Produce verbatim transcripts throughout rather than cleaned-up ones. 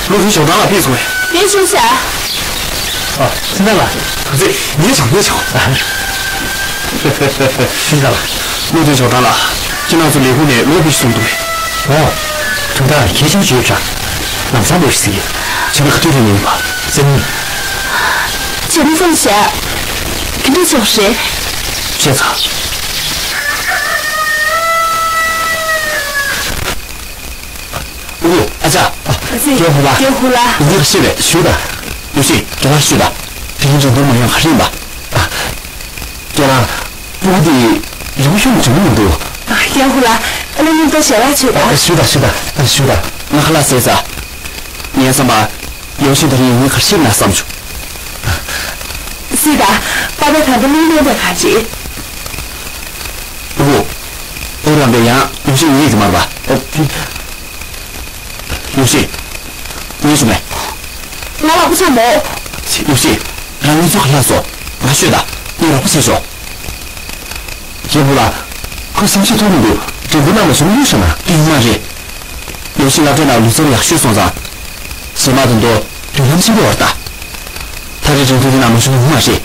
བློ་མཐུན་ཞའོ་ཀྲང་ལགས་ཕེབས་སོང་ངས། ཕེབས་སོང་ཟེར། ཨ། ཕྱིན་ད་ལ། ག་ཚོད་ཉེ་ཆུང་ཉེ་ཆུང་། ཕྱིན་ད་ལ། བློ་མཐུན་ཞའོ་ཀྲང་ལགས། ཁྱེད་རང་ཚོ་ལས་ཁུངས་ནས་ལོག་ཕེབས་སོང་འདུག་ཨོ། ཐུགས་ཐག་གལ་ཆེན་ཞིག་ཡོད་ཤག་ལམ་སང་ལོག་ཞིག་ཟེར་གྱི། ཁྱེད་རང་ག་དུས་རེད་ཡིན་པ། སེམས་ནི། ཁྱེད་རང་ཚོ་ཤག་ཁྱེད་རང་ཚོ་རེད། བཤད་ཚར། ཨུ། ཨ་ཅག་ཨ་ཙི། རྒན་ཧུ་ལགས། རྒན་ཧུ་ལགས། འདི་ཤེས་པས་ཞུ་དང་། ཡོ་ཤི། རྒན་ལགས་ཤུ་དང་། དེ་རིང་རིན་ཐང་མ་ཡོང་ག་རེ་ཡིན་པ། ཨ། རྒན་ལགས། སྤུ་གུ་འདི་རིན་པོ་ཤོར་ནས་འཇོན་གྱི་མི་འདུག་རྒན་ཧུ་ལགས། ཨ་ལེ་མཉམ་དུ་ཞལ་ལག་མཆོད་དང་། ཨ། ཞུ་དང་ཞུ་དང་། ཨ། ཞུ་དང་། ང་ཁ་ལག་ཟས་ཚར། ངའི་བསམ་པར། ཡོ་ཤི་དེ་རིང་ཡིན་ངེས་ག་རེ་བྱེད་ན་བསམ་བྱུང་། སྲིད་ད། པ་ཕས་ད་ལྟ་གླེང་ལོང་དེ་ག་རེ་བྱེད། ཨོ། ཨོ་རམ་པས་ཡང་ཡོ་ཤི་ཡིན་ངེས་ཀྱི་མ་རེད་པ། ཨོ། ཡོ་ཤི། ངས་ཞུ་མེད། ང་ལ་སྐུ་ཚབ་མོ། ཡོ་ཤི། རང་ཉིད་ཚོ་ཁ་ལག་བཟོ། ང་ཤོད་ད། ངས་རོགས་པ་བྱེད་ཆོག་རྒན་ཧུ་ལགས། ཁོས་བསམ་ཤེས་ཐུབ་མི་འདུག་འགྲན་བསྡུར་ནང་མ་ཞུགས་ཡོད་ཤག་ན། ཡིན་མ་རེད། ཡོ་ཤི་སློབ་གྲྭའི་ནང་ལུས་རྩལ་ཡག་ཤོས་སོང་ཙང་། རྗེས་མ་དེ་ཚོ་མདུན་ལམ་ཆེན་པོ་ཡོད་རེད་ད། ད་རེས་འགྲན་བསྡུར་དེ་ནང་མ་ཞུགས་ན་ཡོང་མ་རེད།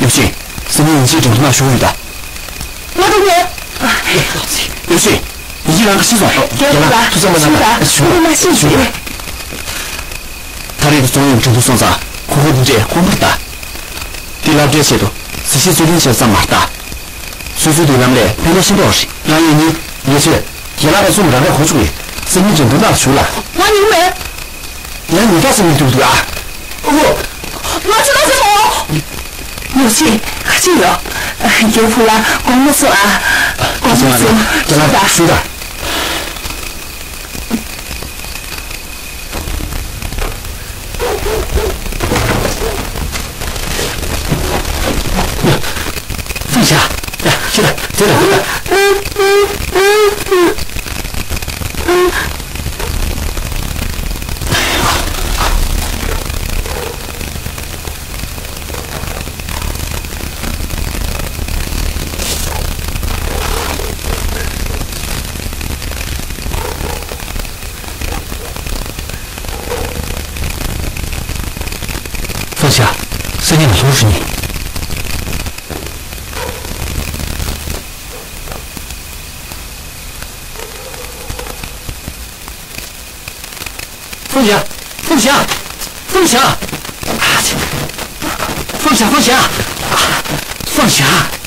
ཡོ་ཤི། སང་ཉིན་ཡིན་གཅིག་འགྲན་བསྡུར་ནང་ཞུགས་ཡོད་ད། ང་འགྲོ་གི་ཡོད། ཡོ་ཤི། ཡིན་གཅིག་རང་ག་ཤེས་སོང་། རྒན་ལགས། ཐུགས་བསམ་མ་གནང་། ཞུ་ད། ཞུ་ད། ཞུ་ད། ད་རེས་ཀྱི་རྫོང་ཡོངས་འགྲན་བསྡུར་སོང་ཙང་ཁོ་ཁོ་འདི་འདྲས་དཀོན་པོ་རེད་ད། འདི་སློབ་གྲྭའི་ཆེད་དུ་གཟི་བརྗིད་འཚོལ་མཁན་ཞིག་ཙམ་མ་རེད་ད། སོ་སོའི་མདུན་ལམ་ལ་ཕན་ཐོགས་ཆེན་པོ་རེད། རང་ཡིན་ནི། ཡེ་ཤེས། རྒན་ལགས་ཀྱིས་གསུངས། རང་རེ་གོ་བཅུག་གི། སང་ཉིན་འགྲན་བསྡུར་ནང་ཞུགས་ལ། ང་ཉུང་མེད། ཡང་ཉུང་དྲགས་སེམས་ནས་འདུག་འདུག་ཨ། ཨོ། ང་ཆུ་ལ་ཟེར་མོ། ཡོ་ཤི། ཁ་ཆེ་ཡོད། རྒན་ཧུ་ལགས་དགོངས་པ་མ་ཚོམ་ཨ། དགོངས་པ་མ་ཚོམ། རྒན་ལགས། ཞུ་ད། ཧྥུང་ཞ། ཡ། ཁྱེད་ལ་དེ་ལ་ཧྥུང་ཞ། སང་ཉིན་ལ་ལོག་ཞུ་ནི། ཧྥུང་ཞ། ཧྥུང་ཞ། ཧྥུང་ཞ། ཨ་ཙི། ཧྥུང་ཞ། ཧྥུང་ཞ། ཧྥུང་ཞ།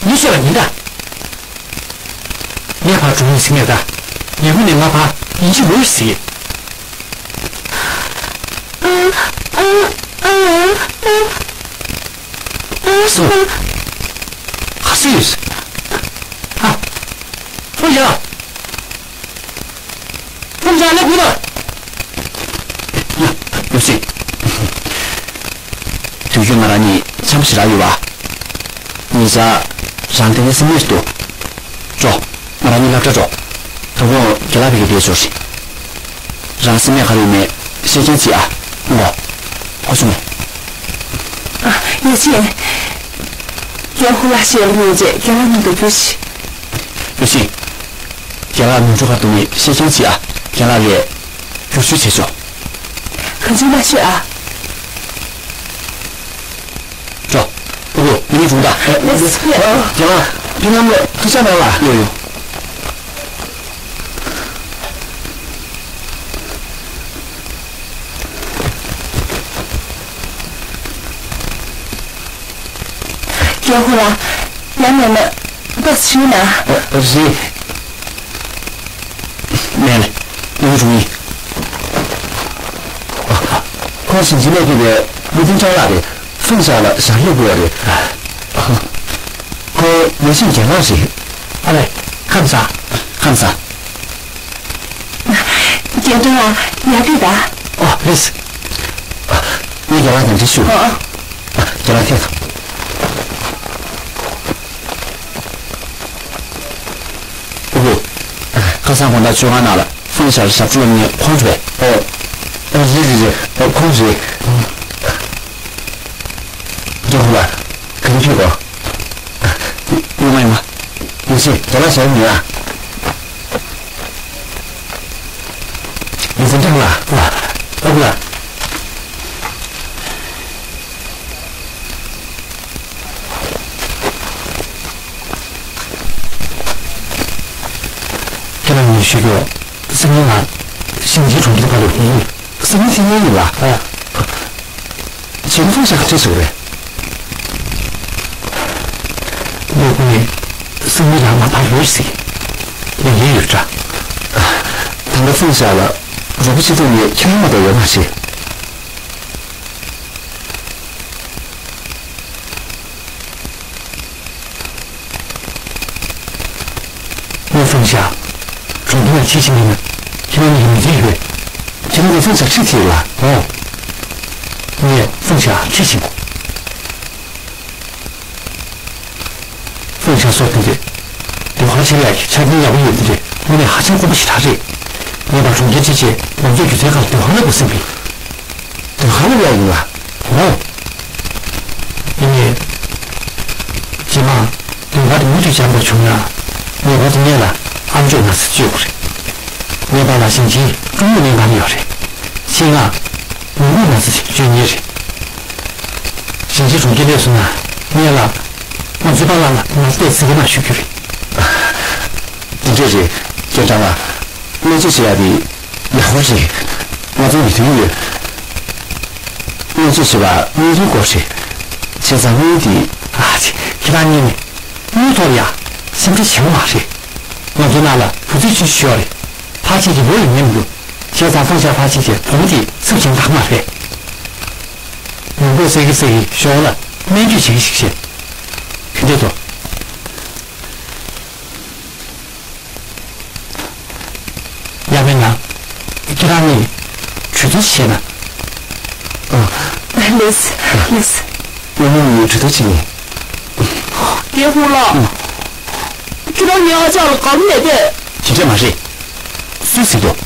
ངས་ཤོད་ལ་ཉན་ད། ངས་ཕར་འགྲོ་ཡིན་ཟེར་ངེས་ད། ཉེ་བོ་ནས་ང་ཕར་ཡིན་གཅིག་ལོག་ཟེར། སོ། ག་སུ་ཡོད། ཨ། ཧྥུང་ཞ། ཧྥུང་ཞ་ལ་དགོས་ན། ཡ། ཡོ་ཤི། དུས་རྒྱུན་ང་རང་གཉིས་འཆམ་པོ་ཞེ་དྲག་ཡོད་པ། ཉེ་ཆར་རང་དེ་ནས་སེམས་ནད་འདུག་ཅོ། ང་རང་གཉིས་སློབ་གྲྭ་འགྲོ། དོ་དགོང་རྒན་ལགས་ཕ་གིར་བསྡད་ཆོག་རེད། རང་སེམས་ནད་ག་རེ་ཡོད་མེད་བཤད་རྐྱང་བྱེད་ཨ། ཨོ། གོ་སོང་ངས། ཨ། ཡ་ཅི། རྒན་ཧུ་ལགས་ཞལ་ལ་ཉན་རྗེས་རྒན་ལགས་མཉམ་དུ་རྒྱུགས་ཤིག་ཡོ་ཤི། རྒན་ལགས་ནོར་འཁྲུལ་ག་འདུག་མེད་བཤད་རྐྱང་བྱེད་ཨ། རྒན་ལགས་ལས་བསྒྱུར་བཅོས་བྱེད་ཆོག་གང་བྱུང་མ་ཤོད་ཨ། ཅོ། ཨོ། མི་ནི་བྱུང་ད། ལེགས། རྒན་ལགས། ཕི་ལམ་ལ་ཐུགས་ཆ་ནང་ལ། ཡོ་ཡོ། རྒན་ཧུ་ལགས། ཡང་མེད་ན་ཏོག་ཙམ་བཞུགས་ན། རེད། མེད་ལ། ཡོང་བྱུང་ཡིན། ཁོང་ཞིང་ཆེན་ནས་ཕེབས་པའི་བློ་མཐུན་ཀྲང་ལགས་རེད། ཧྥུང་ཞ་ལ་ཞལ་ལག་དགོས་པ་རེད། ཁོ་ཡེ་ཤེས་རྒན་ལགས་རེད། ཨ་ལེ། ཁམས་བཟང་། ཁམས་བཟང་། རྒན་ཀྲང་ལགས། ཡར་ཕེབས་དང་། ཨོ་ལེས། ངས་རྒན་ལགས་དང་འདྲི་ཞུ། ཨོ་ཨོ། རྒན་ལགས་ཕེབས་དང་། ཨོ་ཧོ། ཁ་སང་དགོང་དག་བཅོ་ལྔ་ནང་ལ་ཧྥུང་ཞ་ལ་ཞབས་བྲོ་ལབ་མཁན་ཁོང་རེད་པས། ཨོ། ཨོ་རེད་རེད་རེད། ཨོ་ཁོང་རེད། ཀྲང་ཧུ་ལགས། ག་རེ་ཕེབས་གོ། ཡོང་མ་ཡོང་མ། ཡོང་ཤེས་རྒན་ལགས་ཞལ་ཉོ་ཡ། ཡིན་ཟིན་ཀྲང་ལགས། ཨ་ཁུ་ལགས། ང་ཞིང་ཆེན་གྲོང་ཁྱེར་ཕར་ལོག་ཡིན། སང་ཉིན་ཐེངས་ཡིན་ལ། ཨ། ཇེན་ཧྥང་ཞང་ཁྲིད་སོང་རེད། ལོ་ཀུ་ནི་སང་ཉིན་རང་མ་ཕར་ཡོད་ཟིག་ལས་ཡིན་ཡོད་འདྲ། ད་ལྟ་ཧྥང་ཞང་ལ་རོགས་པ་བྱེད་ཐུབ་མཁན་ཁྱེད་རང་མ་གཏོགས་ཡོད་མ་རེད། ངས་ཧྥང་ཞང་གྲོང་ཁྱེར་ནང་ཁྲིད་ཕྱིན་པ་ཡིན་ན་ཁྱེད་རང་གཉིས་ཀྱི་མི་ཚེ་ཡོད། ཁྱེད་རང་གིས་ཧྥང་ཞང་ཁྲིད་ཐུབ་ལ། འོ། ངས་ཧྥང་ཞང་ཁྲིད་ཕྱིན་གོ། ཧྥང་ཞང་སོགས་དེ་རེད། ལྡོག་ཁང་ཆེ་ལ་ཆ་རྐྱེན་ཡག་པོ་ཡོད་དེ་རེད། དངོས་གནས་ཧ་ཅང་དཀོན་པོ་ཞེ་དྲག་རེད། ངས་ཕར་གྲོང་ཁྱེར་ཁྲིད་བྱས་ང་ཚོའི་སྒྱུ་རྩལ་ཁང་ལ་ལྡོག་ཁང་བསླབ་དགོས་བསམ་གི། ལྡོག་ཁང་བསླབ་ཡག་ཡིན་ལ། འོ། ཡིན་ནའི། རྗེས་མ་ལྡོག་ཁང་དེ་མུ་མཐུད་སྦྱང་དགོས་བྱུང་ན། ངེས་པར་དུ་སྔོན་ལ་ཨམ་ཅོག་ན་ཚ་བཅོས་དགོས་རེད། ངའི་པཱ་ལགས་ཞིང་ཆེན་ཀྲུང་ལུགས་སྨན་ཁང་ཡོད་རེད། ཆེད་མངགས་ནུས་ཁུངས་ན་ཚ་བཅོས་མཁན་རེད། ཞིང་ཆེན་གྲོང་ཁྱེར་སླེབས་སོང་ན་སྔོན་ལ་ང་ཚོའི་པཱ་ལགས་ལ་ང་ཚོ་བལྟས་ཚིག་གི་མ་ཞུ་རྒྱུ་རེད། འདི་འདྲ་རེད། ཀེན་ཀྲང་ལགས། སྨན་བཅོས་བྱེད་ཡག་དེ་ཡག་པོ་རེད། ང་ཚོ་མི་མཐུན་ཡོད། སྨན་བཅོས་བྱེད་པར་དངུལ་རིན་དགོས་རེད། བྱས་ཙང་དངུལ་དེ། ཨ་ཙི། ཁྱེད་རང་གཉིས་ནི་དངུལ་ཐོག་ལ་ཡ་སེམས་ཁྲལ་བྱེད་དགོས་མ་རེད། ང་ཚོ་ནང་ལ་བུ་ཚ་ཆུང་ཆུང་ཡོད་རེད། ཕར་ཕྱིན་གྱི་ལོ་ཡི་ཉམས་ཡོད། བྱས་ཙང་ཧྥང་ཞང་ཕར་ཕྱིན་བྱས་བུ་མོ་དེ་ཚབ་བྱེད་འདང་མ་རེད། མི་མགོ་སེར་གི་སེར་གི་ཞོགས་ལ་སྨན་བཅོས་བྱེད་གི་ཞིག་བྱེད། ག་འདྲ་འདུག་ཡང་མིན་ན། ཁྱེད་རང་གཉིས་གྲོས་བསྡུར་བྱས་ན། ཨ། ལེགས། ལེགས། ང་གཉིས་གྲོས་བསྡུར་བྱེད་ངེས། རྒན་ཧུ་ལགས། ཁྱེད་རང་ངའི་ཨ་ཅག་ལ་དགའ་པོ་མེད་པས། དེ་འདྲ་མ་རེད། སུས་ཟེར་འདུག་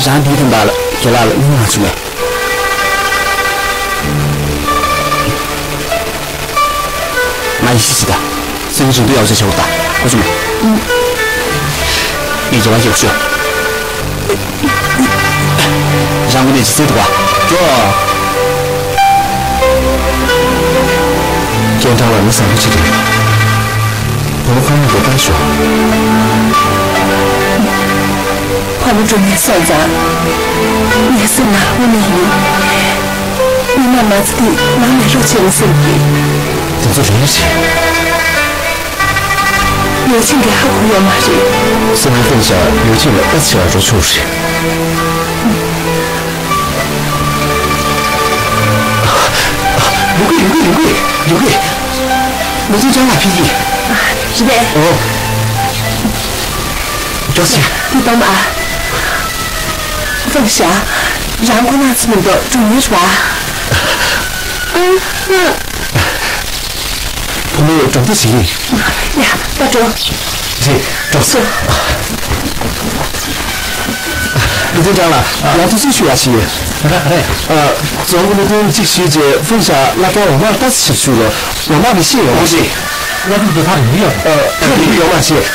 རང་འདིའི་ཐང་པ་ལ་རྒན་ལགས་ལ་སྙིང་མ་བྱུང་ངས། ང་ཡིད་ཆེས་བྱེད་ད། སེམས་ཀྱི་རིན་ཐང་ཡག་ཆེ་བྱེད་དགོས་ད། གོ་བྱུང་ངས། ངས་རྒྱལ་བ་ཡག་ཤོས། རང་ངོ་ནས་ཇི་སྲིད་དུ་བ། ཀྱོ། ཀེན་ཀྲང་ལགས་མི་བཟང་པོ་ཅིག་རེད། བུ་མོ་ཁོ་རང་ལ་ལྟ་ཤོག་ཕ་མ་འགྲོ་མཁན་སོང་ཙང་། ངའི་སེམས་ནང་དངོས་གནས་ཡིན། མི་མང་མ་ཚོ་དེ་ནང་ནས་རོགས་བྱས་ནས་སེམས་ཀྱི། དེ་ཚོ་ལན་རེད། ཡོ་ཆེན་གྱིས་ཧ་གོ་ཡོད་མ་རེད། སེམས་ནང་ཧྥང་ཞང་ཡོ་ཆེན་ལ་ལྟ་ཚེ་བ་རོ་ཆུང་རེད། ཡོང་གི་ཡོང་གི་ཡོང་གི་ཡོང་གི། ལུས་སྟེང་ལ་ཕེབས་ཀྱི། རེད་པས། ཨོ། མགྱོགས་ཤིག་དེ་གཏོང་མ། ཧྥང་ཞང་། རང་ཁོ་ན་ཚོ་མི་འདུག་འགྲོ་ཡིན་ར། ཨང་། བུ་མོ་འགྲོ་འདོད་ཞིག་ཡིན། ཡ། ད་འགྲོ། རེད། འགྲོ། སོ། ལུས་སྟེང་ལགས། ཡང་ཐུགས་རྗེ་ཞུ་ཡ་ཞིག་ཡོད། ག་རེ་ག་རེ། ཨ། རྫོང་གི་སློབ་སྟོན་གཅིག་ཞུས་རྗེས་ཧྥང་ཞང་སློབ་གྲྭ་འོག་མར་ལྟ་ཞིབ་ཞུ་རོགས། འོག་མ་མི་ཤེས་ཡོང་ཞིག་སློབ་སྟོན་དེ་ཕར་ཡོང་ཡོད། ཨ། ཁ་རིག་ཡོང་མ་ཤེས།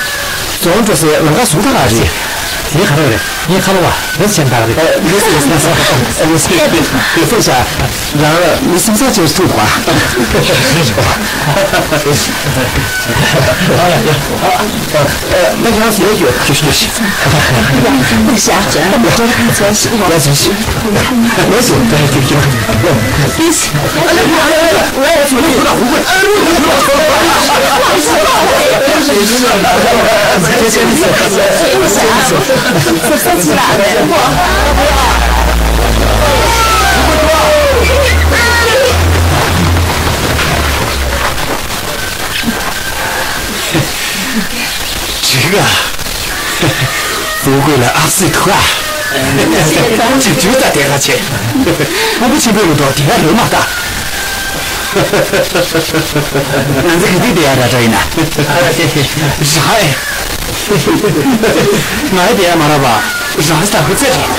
རྫོང་འགྲོ་སའི་ལམ་ཁ་བཟུང་ཐག་ག་རེད། དེ་ག་རེ་རེད། ངས་ཁ་ལོ་བ་རེས་བྱས་ད་རེད། ཨ། ལགས་སོ་ལགས་སོ་ལགས་སོ། ཧྥང་ཞང་། རང་མི་སེམས་ས་ཆེན་ཐུག་པ། ཨ་ཡ་ཡ། ཨ། ཨ། ད་ཡང་ཟེར་རྒྱུ། ཁྱོད་ཤི་ཤི། ཡ། ཤ་ཤ། ལགས་སོ་ཤི། ལགས་སོ། ད་ཡང་ཁྱོད་ཤི། ཤི་ཤི། འགྲིག་ག། ལུང་དཀར་ལ་ཨག་སི་ཐུག་ཨ། ཅིག་ཅུ་ད་དེ་ག་ཆེ། ཕུང་པོ་ཆེན་པོའི་ལོ་ཏོག་དེ་ག་རོལ་མ་ལྟ། ང་ཚོ་ག་དུས་དེ་ཡ་ར་འདྲ་ཡིན་ན། ར་ཨེ། ང་ཡི་དེ་ཡ་མ་ར་བ། རང་ས་ཁུ་ཚེ་རེད།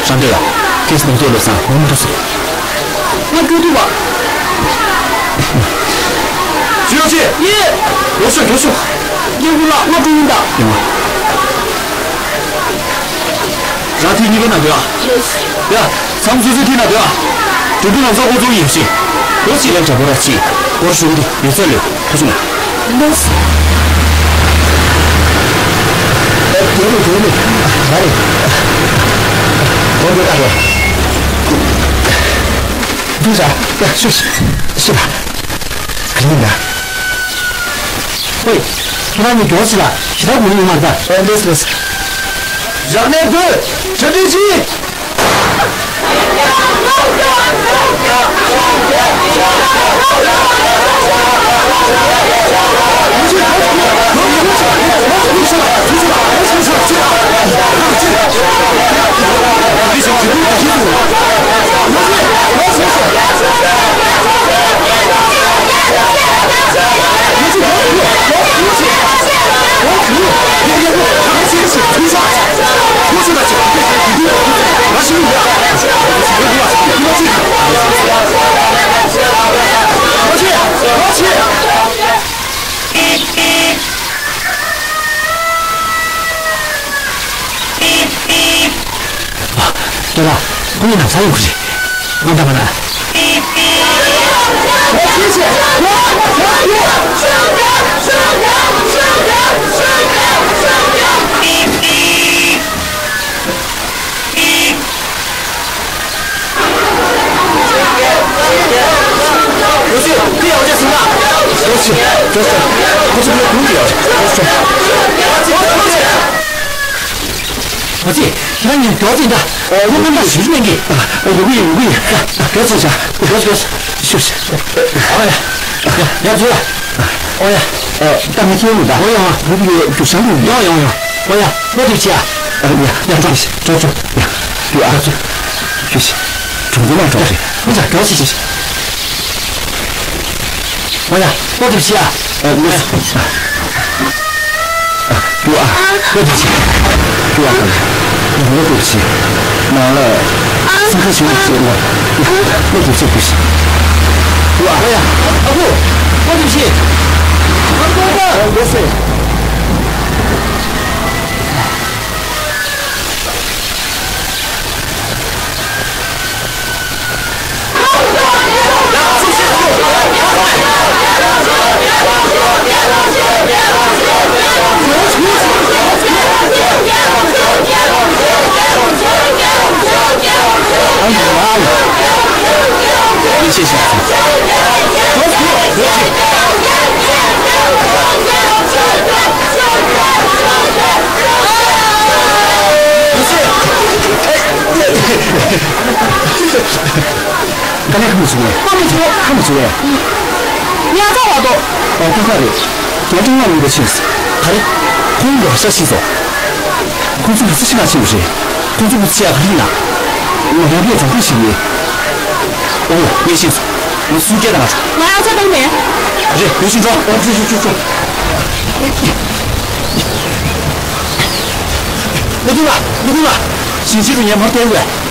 རང་འདོད་ལ། ཁྱེད་ནང་དོན་ལོ་ཚང་ངོ་མ་འགྲོ་ཟེར། ང་སྐྱོ་དུ་བ། ཞུ་ཡོ་ཆེ། ཡེ། ཡོ་ཤོ་ཡོ་ཤོ། རྒན་ཧུ་ལགས་ང་འགྲོ་ཡིན་ད། ཡོང་བ། རང་ཐེངས་གཉིས་པ་ན་འདོད་ཨ། ཡ། ཚང་མ་སོ་སོའི་ཐད་ན་འདོད་ཨ། དུད་འགྲོ་ལམ་སང་ཧོ་ཙོག་ཡིན་ཞིང་། ལོ་གཅིག་ལ་འདྲ་པོ་ར་ཆེ། སྐོར་ཞུགས་འདི་ཡོད་ཚད་ལས་ཁོ་ཚོ་ན། ལོས། ཨ། རྒྱལ་པོ་རྒྱལ་པོ། ང་རེད། སྐོར་འདི་ལྟ་རེད། འདི་ར། ཡ་ཤུ་ཤུ་ཤུ་ར། ག་ལེན་ན། ཧོꯏ། ཁྱེད་རང་གཉིས་མགྱོགས་ཤིག་ལ་ཞེ་དྲག་དགོས་ཡོད་མ་རེད་ད། ཨ་ལེས་ལེས། རང་གནས་དགོས། གྲ་སྒྲིག་གྱིས། ལྟོས་དང་། ཁོ་གཉིས་ནམ་སང་ཡོང་གི་རེད། ང་ད་མ་ན། ཡོ་ཤི། འདི་ཡང་བྱས་སོང་ན། ཡོ་ཤི། ཡོ་ཤི། ཁོ་ཚོ་ལ་གུང་གི་ཡོད། ཡོ་ཤི། ཨ་ཙི། ཁྱེད་རང་གཉིས་མགྱོགས་ཙམ་ད། ཨོ། ཁོ་རྣམ་པ་ཞུ་ཞུ་ནས་གི། ཨ། ཡོང་གི་ཡོད། ཡོང་གི་ཡོད། ཡོ་ཤི། ཡོ་ཤི། ཤུ་ཤུ། ཨོ་ཡ། ཡ་ཡ། འཛུལ་ལ། ཨོ་ཡ། ཨ། ད་མི་ཁྱེར་ཡོང་ད། ཨོ་ཡ། ཡོང་གི་ཡོད། རྒྱུ་ཤ་ལུག་ཡོང་ཡོང་ཡོང་། ཨོ་ཡ། བློ་གཏད་ཅིག་ཨ། ཡ་ཡ། འགྲོ་འགྲོ་འགྲོ། ཡ། ཡ། ཡ། ཡོ་ཤི། གྲོང་ཚོ་ནང་འགྲོ་རེད། ཨོ་ཡ། འགྲོ་ཤི་ཤི་ཤི། ཨོ་ཡ། བློ་གཏད་ཅིག་ཨ། ཨ། བློ། ཨ། བློ་གཏད་ཅིག་ཨ། བློ་གཏད་ཅིག་ནང་ལ་སེམས་ཁྲལ་བྱེད་དགོས་ཟེར་ལ། བློ་གཏད་ཅིག་ཨ། ཨོ་ཡ། ཨ་ཁུ། བློ་གཏད་ཅིག་ཨ། བློ་གཏད། དཀའ་ལས་ཁག་མི་བྱུང་བས། ཁག་མི་བྱུང་། ཁག་མི་བྱུང་བས། ཉ་ཚ་བ་དོ། ཨ། ཏག་ཏག་རེད། རྒྱ་ཀྲུང་ལ་ཡོང་པའི་ཕྱིན། ག་རེ། ཁོང་གི་ཧ་ཤ་ཤི་སོང་། ཁོང་ཚོ་ལ་སུ་ཞིག་ལ་ཕྱིན་པ་རེད། ཁོང་ཚོ་གི་ཕྱི་ཡ་ག་རེ་ཡིན་ན། ང་རང་གིས་རྫོང་དཔོན་ཞིག་ཡིན། ཨོ། ངས་ཤེས་སོང་། ང་སུ་སྐད་དང་ང་ཚོ། ང་ཡང་ཚ་བཏང་མེད། རེད། ཡོ་ཤི་འགྲོ། ཨོ། ཤུ་ཤུ་ཤུ་ཤུ། ལུ་ཐུང་ལ། ལུ་ཐུང་ལ། ཞིང་ཆེན་དུ་ངས་མར་བསྟན་དགོས།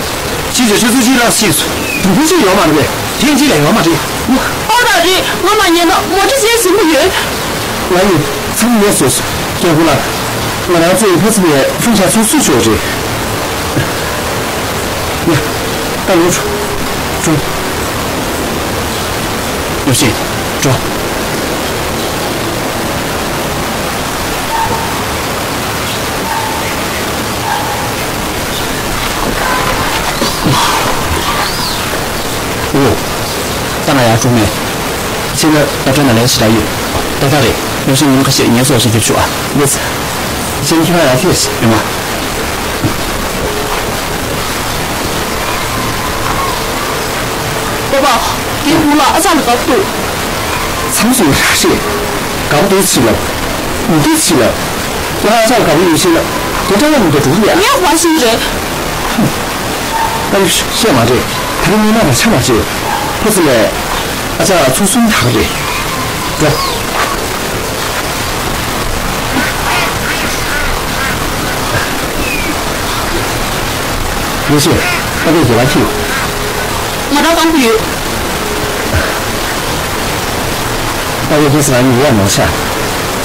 ཅི་བྱ་ཆུ་ཚོད་གཅིག་ལ་ཤེས་སོང་། དུས་ཐུང་གཅིག་ཡོད་མ་རེད་པས། ཐེངས་གཅིག་ལས་ཡོད་མ་རེད། ཨོ་ད་རེད། ང་མ་ཉན་ན་མོ་ཊ་ཟས་ཟིན་པོ་ཡོད། ང་ཡི་མཚམས་ངས་བཟོས་སོང་། རྒྱལ་པོ་ལགས། ང་རང་ཚོའི་ཕ་ཚུ་བའི་ཕུང་ཤ་ཚོ་སུ་ཤོར་རེད། ཡ། ད་ལོ་འགྲོ། འགྲོ། ཡོ་ཤི། འགྲོ། ཨོ། ད་ང་ཡར་འགྲོ་མེད། ཕྱིན་ན་ད་ལྟ་ན་ལན་ཞིག་ལ་ཡོད། ཏག་ཏག་རེད། ཡོ་ཤི། ཉིན་ཁ་ཤས་ངལ་གསོ་བྱེད་རྒྱུ་བྱུང་ཨ། ལེས། ཕྱིན་ཁྱེད་རང་ཡར་ཕེབས་ཡོང་བ། པ་པ། དེ་ཧུ་ལ་ཨ་ཅག་ལ་དགའ་པོ་འདུག་ཚང་སུ་ར་ཤེས། དགའ་པོ་འདུག་ཕྱི་ལ། མི་འདུག་ཕྱི་ལ། ཁྱེད་རང་ཨ་ཅག་ལ་དགའ་པོ་ཡོད་ཤེས་ན། དེ་འདྲ་ཡང་མི་འདུག་འགྲོ་གི་ཡ། ངས་བ་ཤེས་རེད། ཨ་ནི་བཤད་མ་རེད། ད་རིང་ངས་མ་ལ་ཆ་མ་བྱེད། ཕ་ཚུ་ལས། ཨ་ཅག་ཚོ་གསུམ་དག་རེད། འགྲོ། ཡེ་ཤེས། ཨ་ཕས་རྒྱལ་བ་ཁྱེད། ང་རང་རྐང་པ་ཡོད། ཨ་ཕས་ཁྱེད་ཟེར་ན་ཡོད་ཡ་མོ་ཆ།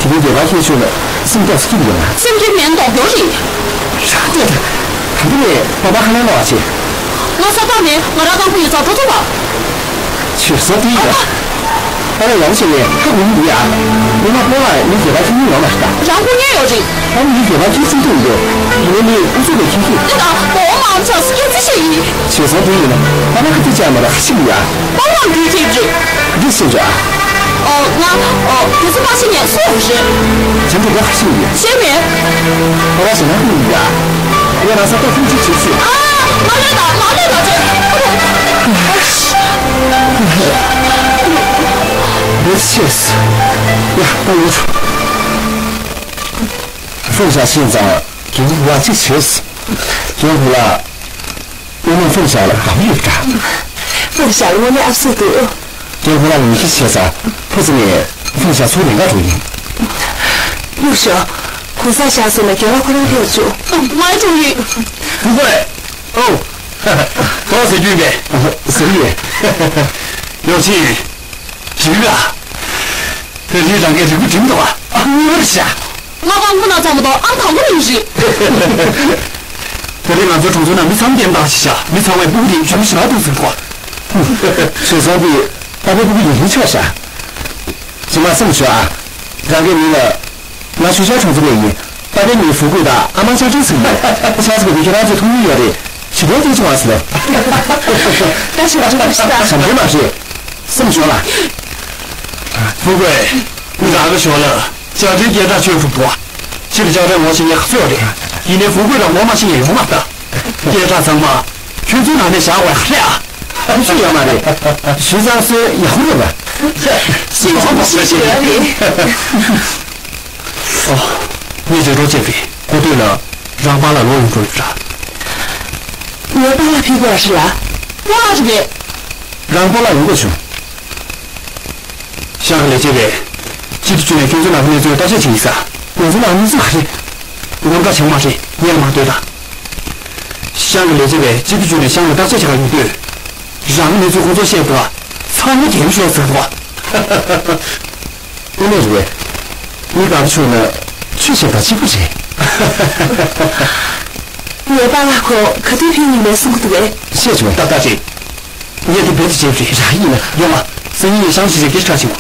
དེ་རིང་རྒྱལ་བ་ཁྱེད་ཆོས་ལ་སེམས་སྐྱོ་སྐྱིད་ཡོད་ན། སེམས་སྐྱིད་མེད་མདོག་མདོག་རེད། ར་ལྟོས་ད། ད་འདི་ནས་པ་པ་ཁ་ལན་ལོག་བྱེད། ང་ས་ཐག་མེད། ང་རང་རྐང་པ་ཡོད་ཙང་འགྲོ་ཐུབ་པ། ཆོས་ས་དེ་ཡོད། ཨ་ལ། ཡག་བྱས་ནས་ཧ་གོ་གི་འདུག་ཡ། ངོ་མ་ཁོ་ལ་ངའི་སྒེར་པ་ཁྱོད་གཉིས་ཡོད་མ་རེད་ད། རང་ཁོ་གཉིས་ཡོད་རེད། ཨ་ནི་ངའི་སྒེར་པ་ཁྱོད་ཚོ་ཐུག་འདུག་ཡིན་ནའི་ངའི་ཨུ་ཚུགས་པའི་ཁྱོད་ཚོས། ཡིན་ད། གོ་མ་ཚ་སྐད་ཆ་བཤད་ཡིན། བྱས་ཙང་དེ་ཡིན་ན་ཨ་མ་ཁ་ཐུག་ཅག་མ་ར་ཁ་ཤི་མི་ཡ། ཨ་མ་འདི་ཐེབས་རེད། འདི་ཤེས་རྒྱུ་ཨ། ཨོ་ང་། ཨོ་དེ་ཚོ་མ་ཤེས་ངས་སུ་རེད། དེ་འདྲ་ཁ་ཤི་མི་ཡ། ཤེས་མེད། ཨ་མ་ཞེ་ན་ཁུ་མི་ཡ། ངས་རང་ས་ཏོག་ཁུངས་གཅིག་བྱེད་སྲིད། ཨ། མ་ལོས་ད། མ་ལོས་ད་ཚེ། འདི་ཤེས། ཡ། ད་ཡོད། ཧྥུང་ཞ་ཤེས་ཙང་རྒན་ལགས་གཅིག་བྱས། རྒན་ཧུ་ལགས། དངོས་གནས་ཧྥུང་ཞ་ལ་དགའ་པོ་ཡོད་འདྲ། ཧྥུང་ཞ་ལ་དངོས་གནས་ཨབ་སུ་འདུག་རྒན་ཧུ་ལགས་ཉིད་ཀྱིས་བྱས་ཙང་ཕུ་ཙི་ནས་ཧྥུང་ཞ་ཚུར་ལེན་ག་འགྲོ་ཡིན། ལུག་ཤོག་གུང་སེང་ཤར་སོང་ན་རྒན་ལགས་ཁོ་རང་ཕེབས་བཅུག་ང་འགྲོ་ཡིན། ཧྥུང་ཧུའེ། ཨོ། ཏོག་ཙམ་རྒྱུས་མེད། ཟེར་ཡས། ཡོ་ཆིན། རིག་ལ། དེ་རིང་རང་གིས་རིག་པ་སྒྲིམ་འདུག་ཨ། ངོ་མ་རེད་ཤག་ང་རང་ཁོ་ན་ཚང་མ་དང་ཨང་དང་པོ་ཡིན་རེད། དེ་རིང་ང་ཚོའི་གྲོང་ཚོའི་ནང་མི་ཚང་མ་བདེན་པ་ཞིག་བཞག་མི་ཚང་མས་སྤུ་གུ་དེ་འཇོན་ཞེ་དྲག་འདུག་ཟེར་གོ། ཞེ་སོང་དེ་ད་ཕའི་སྤུ་གུ་ཡིན་ཆོག་ཤག་ཇི་མ་སེམས་ཆོག་ཨ། རང་གི་མིང་ལ། ང་ཆུ་ཤར་གྲོང་ཚོ་ནས་ཡིན། པ་ཕའི་མིང་ཧྥུ་ཀུའེ་དང་ཨ་མ་ཅང་ཀྲེང་ཟེར་གྱི་ཡོད། ཆགས་སུ་འགྲོ་དུས་ཁྱེད་རང་ཚོས་མཐོང་མྱོང་ཡོད་རེད། ཇི་ལྟར་ཐུགས་ཆུང་བ་ཟེར་ལོ། ད་ཞོགས་ཇུ་ཞིག་ད། ཞབས་འདྲེན་མ་རེད། སེམས་ཆུང་ལ། ཧྥུ་ཀུའེ། ང་རང་གི་ཞོར་ལ་ཅང་ཀྲེང་སྐད་གྲགས་ཆོད་ཐུབ་འདུག་ཕྱི་ལ་ཅང་ཀྲེང་ངོ་ཤེས་མཁན་ག་ཚོད་ཡོད་རེད། ཡིན་ནའི་ཧྥུ་ཀུའེ་རང་ངོ་མ་ཤེས་མཁན་ཡོད་མ་རེད་ད། སྐད་གྲགས་ཚང་མ་ཁྱོད་ཚོའི་ནང་ནས་བཞག་པ་རེད་ཨ། ཁོ་ཚོ་ཡོད་མ་རེད། ཞུས་ཙང་སོས་ཡག་པོ་རེད་པ། ཤེས་ཀྱི་མ་ཤེས་ཀྱི་རེད། ཨོ། ངས་རྗེས་གྲོགས་བྱས་པའི་གོ་ཐོས་ལ་རང་པཱ་ལགས་ལོག་ཡོང་འགྲོ་ཡོད་ར། ངའི་པཱ་ལགས་ཕེབས་པ་རེད་ལ། པཱ་ལགས་རེད་པས། རང་པཱ་ལགས་ཡོང་དགོས་བྱུང་། ཤང་གི་ལས་བྱེད་པས་སྤྱི་འཐུས་བཅུ་ནས་ཁྱོད་ཚོའི་ནང་གི་གནས་ཚུལ་བརྟག་དཔྱད་བྱེད་ཀྱི་ཡིན་ས། ང་ཚོའི་ནང་གནས་ཚུལ་ག་རེ། ངོ་དགའ་བྱུང་མ་རེད། ངས་མ་ལྟོས་དང་། ཤང་གི་ལས་བྱེད་པས་སྤྱི་འཐུས་བཅུ་ནས་ཤང་ལ་བརྟག་དཔྱད་བྱེད་ག་ཡོང་དུས། རང་གི་གནས་ཚུལ་ཁོང་ཚོར་བཤད་འདུག་ཨ། ཚང་མ་རྒྱལ་ཤོག་ཟེར་འདུག་ཨ། དངོས་གནས་རེད་པས། མི་དགའ་པོ་བྱུང་ན་ཆོས་བཤད་པ་གཅིག་པུ་རེད། ངའི་པཱ་ལགས་ཁོ་ག་དུས་ཕེབས་ཡིན་མེད་གསུང་གི་འདུག་གས། བཤད་བྱུང་། ཏག་ཏག་རེད། ངས་དེ་རྦད་དེ་བྱས་པ་རེད། རང་ཡིན་ན་ཡོང་ང་། སང་ཉིན་ངས་ཤང་ཞིག་རེ་སྐད་ཆ་ཆེ་མོ།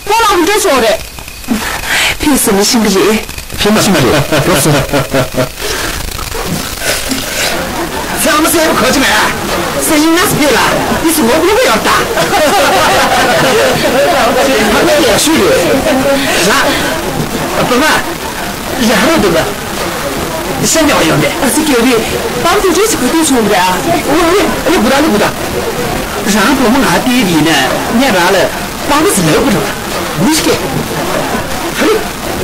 པཱ་ལགས་མུ་འབྲེལ་བྱུང་རེད། ཕེབས་སོང་ན་ཤེས་ཀྱི་རེད། ཕེབས་མ་ཤེས་མ་རེད། ལོག་སོང་། ཚང་མ་གསལ་པོ་གོ་གི་མེད། སང་ཉིན་ང་ཚོ་ཕེབས་ལ་འདི་ཚོ་ངོ་ལོག་གི་ཡོད་ད། ཕ་མ་ཡག་ཤོས་རེད། ར། པ་མ། རང་རང་འདུག་ག་ཤ་ཉོ་བ་ཡོང་དེ། ཨ་ཙི་རྒྱལ་བོས། པང་དུ་རེ་ཞིག་གོ་ཐུབ་བྱུང་བ་རེད་ཨ། འོ་རེད། ཨ་ལེ་བུ་ད། ཨ་ལེ་བུ་ད། རང་བུ་མོ་ང་བལྟས་ཡིན་ན་ངས་རང་ལ་པང་ཙི་ལབ་དགོས་རེད་པ། མི་ཤེས། ཨ་ལེ།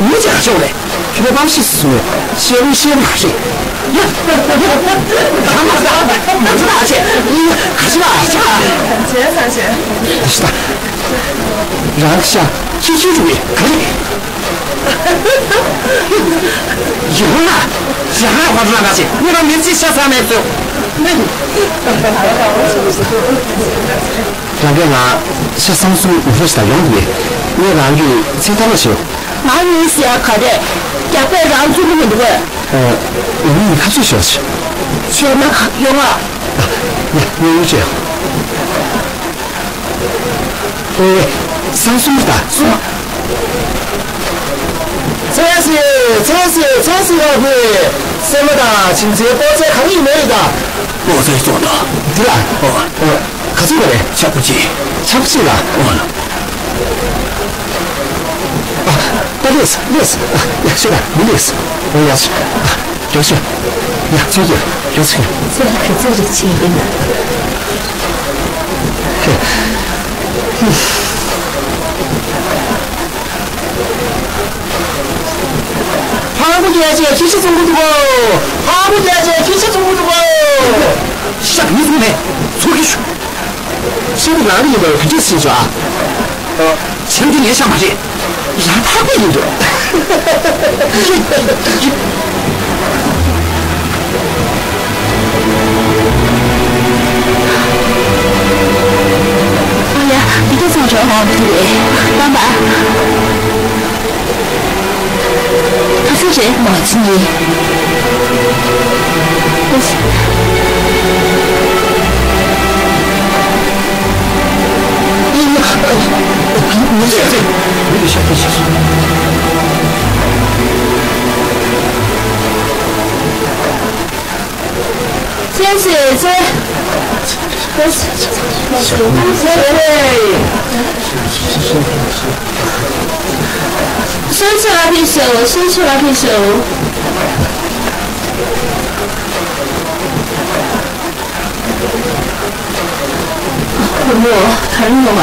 མི་ཅག་ཤོག་རེད། ཁྱོད་པང་ཤི་སོང་བས་ཤེས་རུང་ཤེས་མ་ཤེས། ཡ། ཡ། ད་མ་ད་མ་ད་ཨ་ཆེ། ཨ་ཆེ་ཨ་ཆེ། ད་ཤི་ད། རང་ཤ་ཁྱི་ཁྱི་རུ་བས་ག་རེ། ཡོང་ན། ཞག་ཧ་ཧོ་ཏྲ་ན་ཆེ་ངེད་རང་མི་ཚེ་ཤ་ཚ་མེད་ཚོ། རང་གིས་ང་ཤ་སང་སུ་ངུ་ཧྲ་ཞིག་དང་ཡོང་དུས་ངས་རང་གི་ཚེ་ཐར་ལ་ཞོག་ང་ངའི་སེ་ཡ་ག་རེ། རྒྱག་པས་རང་ཚུགས་ཀྱི་མི་འདུག་གས། ཨ། ང་ནི་ཁ་རྩོད་ཞོག་ཆེ། ཆེ་ན་ཡོང་ང་། ཡ། ངས་ཡོང་ཆེ། ཨེ། སང་སུ་མི་ད་སུ། ཚེ་སི། ཚེ་སི། ཚེ་སི་ལགས་ཀྱིས་སེམས་པ་དང་བྱིན་ཚེ་སྤོ་ཚེ་གང་ཡིན་མེད་ཡིན་ད། སྤོ་ཚེ་སོང་ད། འདི་ལ། ཨོ། ཨོ། ག་ཚོད་པ་རེད། ཆག་པོ་ཅི། ཆག་པོ་ཅི་ལ། ཨོ། ཨ། ད་ལེས་ལེས། ཨ། ཡ་ཤོད་ད་མི་ལེས། ཨོ་ཡ་ཤོད། ཨ། ཡོ་ཤོད། ཡ་ཚོད་ཡོད་ཡོ་ཚོད་ཡོད། ཚེ་ལ་ག་ཚོད་རེད་ཅི་ཡིན་ན། ཕག་མོ་རྒྱལ་བྱེད་ཁྱི་ཤི་བཙོང་གི་འདུག་གོ། ཕག་མོ་རྒྱལ་བྱེད་ཁྱི་ཤི་བཙོང་གི་འདུག་གོ། ཤ་མི་བཙོང་མེད། ཚུར་ཁྱི་ཤོག་ཤ་མི་རང་གི་ཡིན་པར་ག་འདྲས་ཤེས་ཤོག་ཨ། ཨ། ཆང་གི་ངའི་ཤ་མ་རེད། རང་ཕག་པ་ཡིན་འདུག་ཨ་ཡ། འདི་ག་ཚང་རོགས་ཧ་གོ་ཐུབ་རེད། པ་པ། ག་ཚོད་རེད། མ་ཚི་ནི། ཨ་ཡ། ཅེས་ཅེས། མི་དེ་ཤ་སྟག་ཤ་སྟག། ཅེས་ཅེས་ཅེས། ཅེས་ཅེས། སུན་ཆོ་ལ་ཕེབས་ཤོག་སུན་ཆོ་ལ་ཕེབས་ཤོག་བུ་མོ། ག་རེ་ཡོང་བ།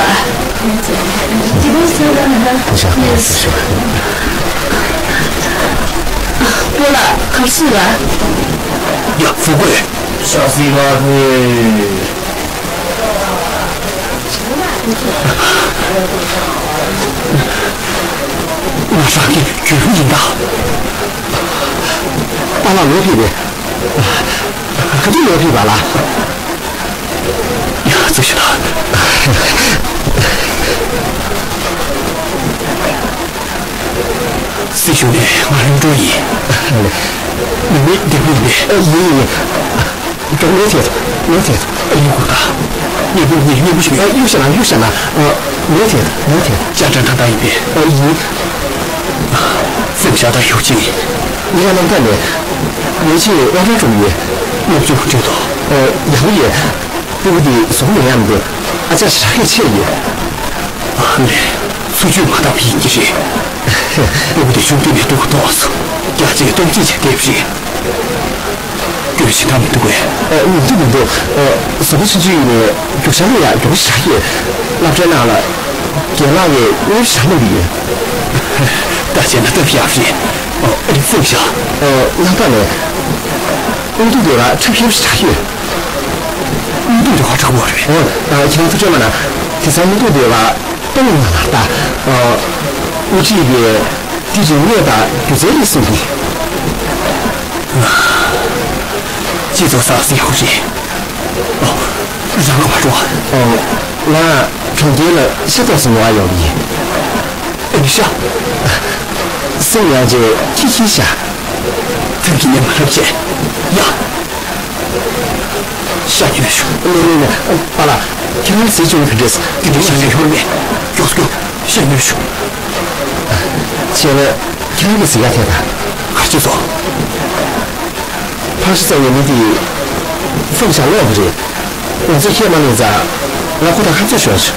དེ་བས་ས་ད་ན་ཡེས། སྤོ་ལགས། ག་རེ་བཟོས་པ། ཡ། བུ་རྒོད། ཤ་སི་ལ་ཕེབས། ང་རང་གི་རྒྱུད་རིང་ཡིན་ད། པཱ་ལགས་ལོག་ཕེབས་པས། ག་དུས་ལོག་ཕེབས་པ་ལགས། ཡ། ཙི་ཞུ་ད། སྲི་ཞུ་ནས་ང་རང་འགྲོ་ཡིན། ནི་མི་བདེ་པོ་ཡིན་པས། ཡིན་ཡིན། འགྲོ། ངས་ཐད། ངས་ཐད། ཨ། ཡིན་དགོས་ད། ངས་བུ་ངས་སྙན་པོ་ཞིག་ཡོད། གཡུག་བཞག་ན། གཡུག་བཞག་ན། ཨ། ངས་ཐད། ངས་ཐད། ཅ་ཀྲེན་ཁྲང་ད་ཡིན་པས། ཨ། ཡིན། ཧྥུང་ཞའོ་དང་ཡོ་ཅིན། ངས་རྣམ་ཐར་ནས། ངའི་ཆེད་སློབ་གྲྭར་འགྲོ་གི་ཡོད། སློབ་སྦྱོང་འགྲོ་དོ། ཨ། ཡག་པོ་ཡོད། སྤུ་གུ་འདི་གཟུགས་ནད་ཡམས་ཏེ་ཨ་ཅག་ཞེ་དྲག་གིས་ཆེ་ཡོད། ཨ་ལས། འཚོ་བཅུད་མ་འདང་བ་ཡིན་གྱི་རེད། སྤུ་གུ་དེ་ཆུང་དུས་ནས་སྡུག་གུ་ཐོགས་སོང་། རྒྱགས་ཆེ་སྟོབས་ཆེ་བྱས་བསྡད་པ་རེད། སྐྱོན་ཞེ་དྲག་མི་འདུག་གས། ཨ། མི་འདུག་མི་འདུག་ཨ། གཟུགས་པོ་ཆུང་ཆུང་ཡིན་ནའི་རྒྱུག་ཤར་ལ་ཡང་མགྱོགས་པོ་ཞེ་དྲག་ཡོད། སློབ་གྲྭའི་ནང་ལ་རྒན་ལགས་ཀྱིས་དངོས་ཞེ་དྲག་སྨོན་གྱི་ཡོད། ད་བྱས་ན་སྟབས་ཡག་རེད། ཨོ། ཨ་ནི་ཧྥུང་ཞའོ། ཨ། རྣམ་ཐར་ནས། དངོས་དུས་དེ་ལ་ཁྲག་ཤེད་ཞེ་དྲག་ཡོད། དངོས་དུས་དེ་ཁོ་ཁྲག་པོ་རེད། ཨོ། ཨ། ཁྱེད་རང་ཐུགས་ཁྲལ་མ་གནང་། དེང་སང་དངོས་དུས་དེ་ལ་སྟོང་ཉིད་ལ་ལྟ། ཨ། དབུ་ཁྲིད་ཀྱིས་དེ་རིག་གནས་དང་སྒྱུ་རྩལ་རེད་གསུང་གི། སྤྱི་ཚོགས་སང་སི་ཧུ་རེད། ཨོ། རང་ག་པར་འགྲོ། ཨོ། ང་གྲོང་ཁྱེར་ལ་ཤ་ཏོག་ཙམ་ཉོ་བར་ཡོང་གི་ཡིན། ཨེ། ནི་ཤ། སེམས་ཡང་ཅིག་ཁྱི་ཁྱི་ཤ། ཐབས་ཀྱི་ཉམས་ལྷབ་བྱས། ཡ། ཤ་ཉོས་ཤོག་ལེ་ལེ་ལེ། པཱ་ལགས། ཁྱེད་རང་ཟས་བཅུག་ནས་ག་འདྲས། དེ་འདྲའི་ཤ་ཉོས་ཤོར་མེད། མགྱོགས་སུ་མགྱོགས། ཤ་ཉོས་ཤོག་བྱས་ན་ཁྱེད་རང་གི་གཟིགས་ཡ་དེ་དང་། ག་རེ་བྱས་སོང་། ཕག་ཤ་ཟ་མཁན་མི་དེ་ཧྥུང་ཞའོ་ལོག་གི་རེད། ང་ཚོས་ཁས་མ་ལེན་ཙང་ང་ཁོ་དང་ཁ་རྩོད་ཤོར་བྱུང་།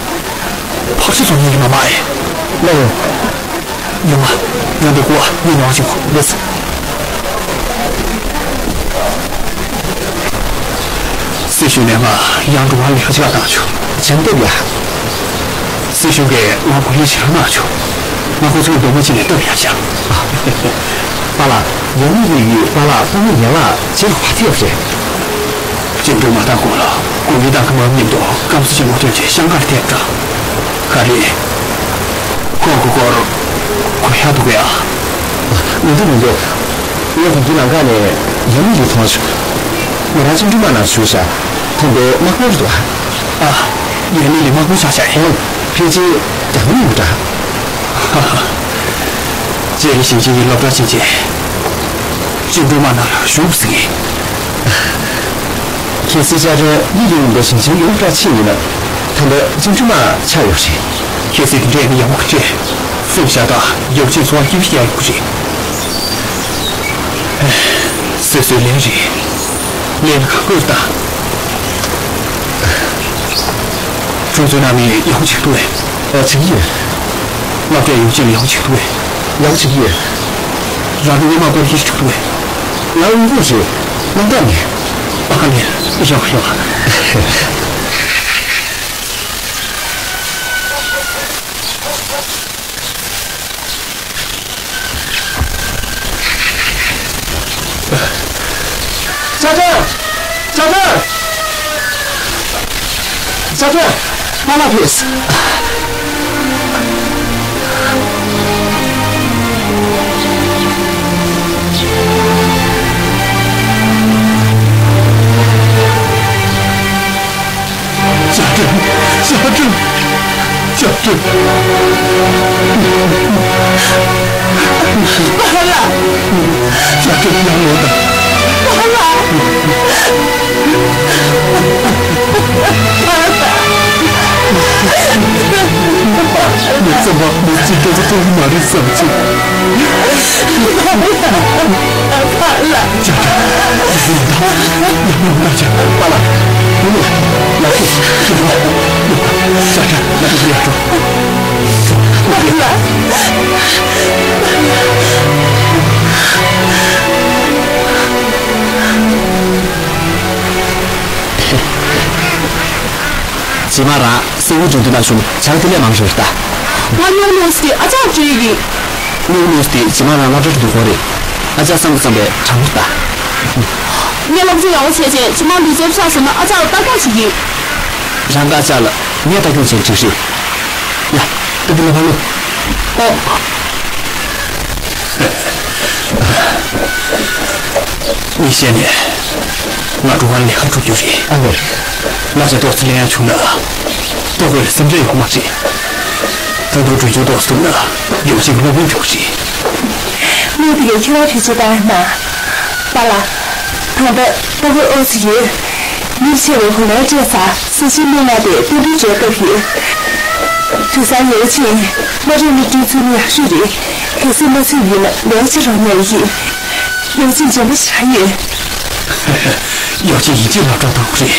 ཕག་ཤ་ཟ་མཁན་ཡིན་ནམ་མ་ཡིན། ལགས་ཡོང་། ཡོང་ང་། ཡོང་དེ་ཁོ་ངས་ཉོ་བ་བྱེད་དགོས། ལགས་སོ། སྲི་ཞུ་ནས་ང་ཡང་འགྲོ་བ་ལས་ཀ་ཅིག་བཏང་བྱུང་། བྱམས་སྟོབས་ཡ། སྲི་ཞུ་གིས་ང་གོ་ཡིག་ཞིག་རག་གནང་བྱུང་། ང་ཁོ་ཚོའི་སྡོད་དམངས་ཅིག་ནས་སྟབས་ཡག་ཤག་པཱ་ལགས། ཡང་མི་རིགས་ཡུལ་པཱ་ལགས་དཔའ་མོ་ཡན་ལགས་རྗེས་ལ་བ་ཐེབས་རེད། བཅིངས་འགྲོལ་མ་བཏང་གོང་ལ་གོ་མི་དང་ཁ་མ་མཉམ་དུ་སྐམ་ས་ཆེན་མོ་ཐོན་རྗེས་ཤང་ཀར་ཐེབས་འདྲ། ག་རེ། ཁོ་ཁོ་ཁོར་གོ་ཡག་འདུག་གས། མི་འདུག་མི་འདུག་ངས་དེ་དུས་ལམ་ཁ་ནས་ཡང་མི་རིགས་མཐོང་བྱུང་། ང་རང་བཅིངས་འགྲོལ་དམག་ནང་ཞུགས་ཤག་མཐོང་དེ་དམག་དཔོན་རེད་འདུག་ཨ། ཡང་མི་རིགས་དམག་དཔོན་ཆགས་ཤག་ཨོ། ཕལ་ཆེར་རྒྱ་མི་ཡིན་པ་འདྲ། ཧ་ཧ། ཅེ་རི་ཞིང་ཆེན་གྱི་སློབ་གྲྭར་ཕྱིན་རྗེས། བཅིངས་འགྲོལ་དམག་ནང་ལ་ཞུགས་ཟིན་ཡིན། ཁྱེད་སྲིད་ཅ་རེ་ཡིད་ཡིད་མི་འདུག་ཞིང་ཆེན་གྱི་སློབ་གྲྭར་ཕྱིན་ཡིན་ན། ད་ལྟ་བཅིངས་འགྲོལ་དམག་ཆགས་ཡོད་རེད། ཁྱེད་སྲིད་དེ་འདྲའི་ཡག་པོ་འདྲ། ཧྥུང་ཞའོ་དང་ཡོ་ཅིན་ཚོ་བ་སྐྱིད་པོ་ཞིག་ཡོད་རེད། སོ་སོའི་ལས་རེད། ལས་ལ་གང་དགོས་ད། ཁྱོད་ཚོའི་ནང་མི་ཡག་པོ་བྱེད་ཀྱི་འདུག་གས། ཨ། བྱེད་ཀྱི་ཡོད། སློབ་གྲྭའི་ཡོ་ཅིན་ལ་ཡག་པོ་བྱེད་ཀྱི་འདུག་གས། ཡག་པོ་བྱེད་ཀྱི་ཡོད། རང་གི་སྔོན་མ་སྐོར་ཡིད་ཆེས་འདུག་གས། ང་དབུལ་པོ་རེད། རྣམ་དག་མེད། ཨ་ལས། ཡག་ཡག་ཅ་ཀྲེན། ཅ་ཀྲེན། ཅ་ཀྲེན། མ་ལ་ཕེབས། ཅ་ཀྲེན། ཅ་ཀྲེན། ཅ་ཀྲེན། པཱ་ལགས། ཅ་ཀྲེན། ཡར་ལོངས་དང་། པཱ་ལགས། པཱ་ལགས། ངས་བསམ་པ་མི་གཅིག་རྒྱ་མཚོ་གཏོང་གི་མ་རེད་བསམ་བྱུང་། ཅག་ཅག་ཡང་ཡང་ཡང་ཡང་ཅག་པཱ་ལགས། ཨོ་ལགས་སོ། ཅག་ཅག་ཡང་ཡང་ཡང་ཅག་པཱ་ལགས། རྗེས་མ་རང་སེ་འུ་འགྲོ་དུས་ན་བྱུང་ཇག་དེ་ལས་མང་ཤོར་ད། ང་སྨྱུག་ནོར་དེ་ཨ་ཅག་སྤྲད་ཀྱི། སྨྱུག་ནོར་དེ་རྗེས་མ་རང་སློབ་གྲྭ་འགྲོ་དགོས་རེད། ཨ་ཅག་བསམ་གི་བསམ་པའི་དྲང་པོ་ད། ངས་སློབ་གྲྭ་ཡག་པོ་བྱས་རྗེས་རྗེས་མ་ལུས་རྩལ་ཤག་ཟེར་ན་ཨ་ཅག་ལ་ལྟ་རྟོག་བྱེད་ཀྱི། རང་གི་ཨ་ཅག་ལ་ངས་ལྟ་སྐྱོང་བྱས་འགྲིག་རེད། ཡ། ད་འདི་ལ་ཕར་ལོག་ཨོ། ངས་བཤད་ནས། ང་འགྲོ་གར་ལས་ཀ་སྒྲུབ་རྒྱུ་རེད། ཨ་ལས། ང་ཚོ་ཏོག་ཙམ་ལེན་ཡག་བྱུང་ན། ལྟོ་གོས་ལ་སེམས་ཁྲལ་ཡོང་མ་རེད། ད་དུང་འགྲོ་རྒྱུ་ཏོག་ཙམ་ན་ཡོང་ཆེན་གྱི་སློབ་དཔོན་འགྱོགས་རེད། གནས་འདི་གའི་ཁྱེད་རང་ཕལ་ཆེར་ལྟ་ན། པཱ་ལགས། ད་ལྟ་ལྟོ་གོས་ཨོ་ཙི་ཡོད། མིར་ཆེ་བའི་ཧུ་ལའི་སྤྲད་ས་ས་ཆའི་མི་ལྔ་དེ་བསྟན་འགྲོའི་གྲས་བཏབ་ཡོད། དུས་སང་ཡོ་ཆེན་མ་རེད་ནི་སྤྲོད་ཚུལ་ཡག་ཤོས་རེད། གལ་སྲིད་མ་ཚུད་ཡིན་ན་ལས་ཆེ་རང་ཉར་ཡིན། ཡོ་ཆེན་འཇོན་པོ་ཞེ་དྲག་ཡོད། ཡོ་ཆེན་ཡིན་གཅིག་སློབ་གྲྭ་བཏང་དགོས་རེད།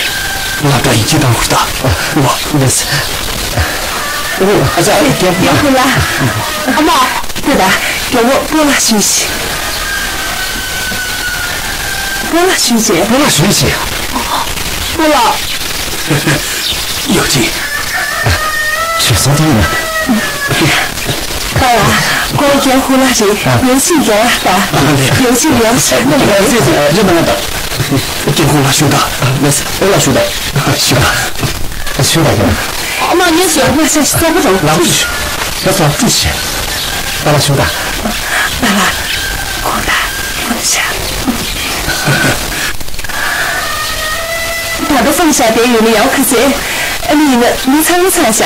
སློབ་གྲྭ་ཡིན་གཅིག་བཏང་དགོས་རེད་ད། ཨོ་ལགས་སོ། ཨོ་ཨ་ཅག་རྒན་ཡོ་ཧུ་ལ། ཨ་མ། དེ་ད་རྒན་མོ་སྤོ་ལགས་ཞུས་ཤིག་སྤོ་ལགས་ཞུས་བྱས། སྤོ་ལགས་ཞུས་བྱས། སྤོ་ལགས། ཡོ་ཆེན། བྱས་ཙང་དེ་ཡིན་ན། ད་ལ་ཁོ་རྒན་ཧུ་ལགས་རེད། ཡོ་ཆེན་རྒན་ལགས་ད། ཡོ་ཆེན་ཡོ་ཆེན་ནམ་རེད། རེད་མ་ད། རྒན་ཧུ་ལགས་ཞུ་ད། ཨོ་ལགས་ཞུ་ད། ཞུ་ད། ཞུ་ད། ཨ་མ་ངས་ཞུ། ང་ཤ་ཤ་པོ་རང་ལགས་ཞུ། ཤ་ཤ་ཅི་ཞེ། ད་ལ་ཞུ་ད། ད་ལ་ཁོ་ད་ཁོ་ཤ། ད་ལྟ་སོང་ཤག་དེ་ཡོད་ནི་ཡག་ག་ཚད། ཨ་ནི་ཡིན་ན་མི་ཚང་མ་ཚང་ཤག་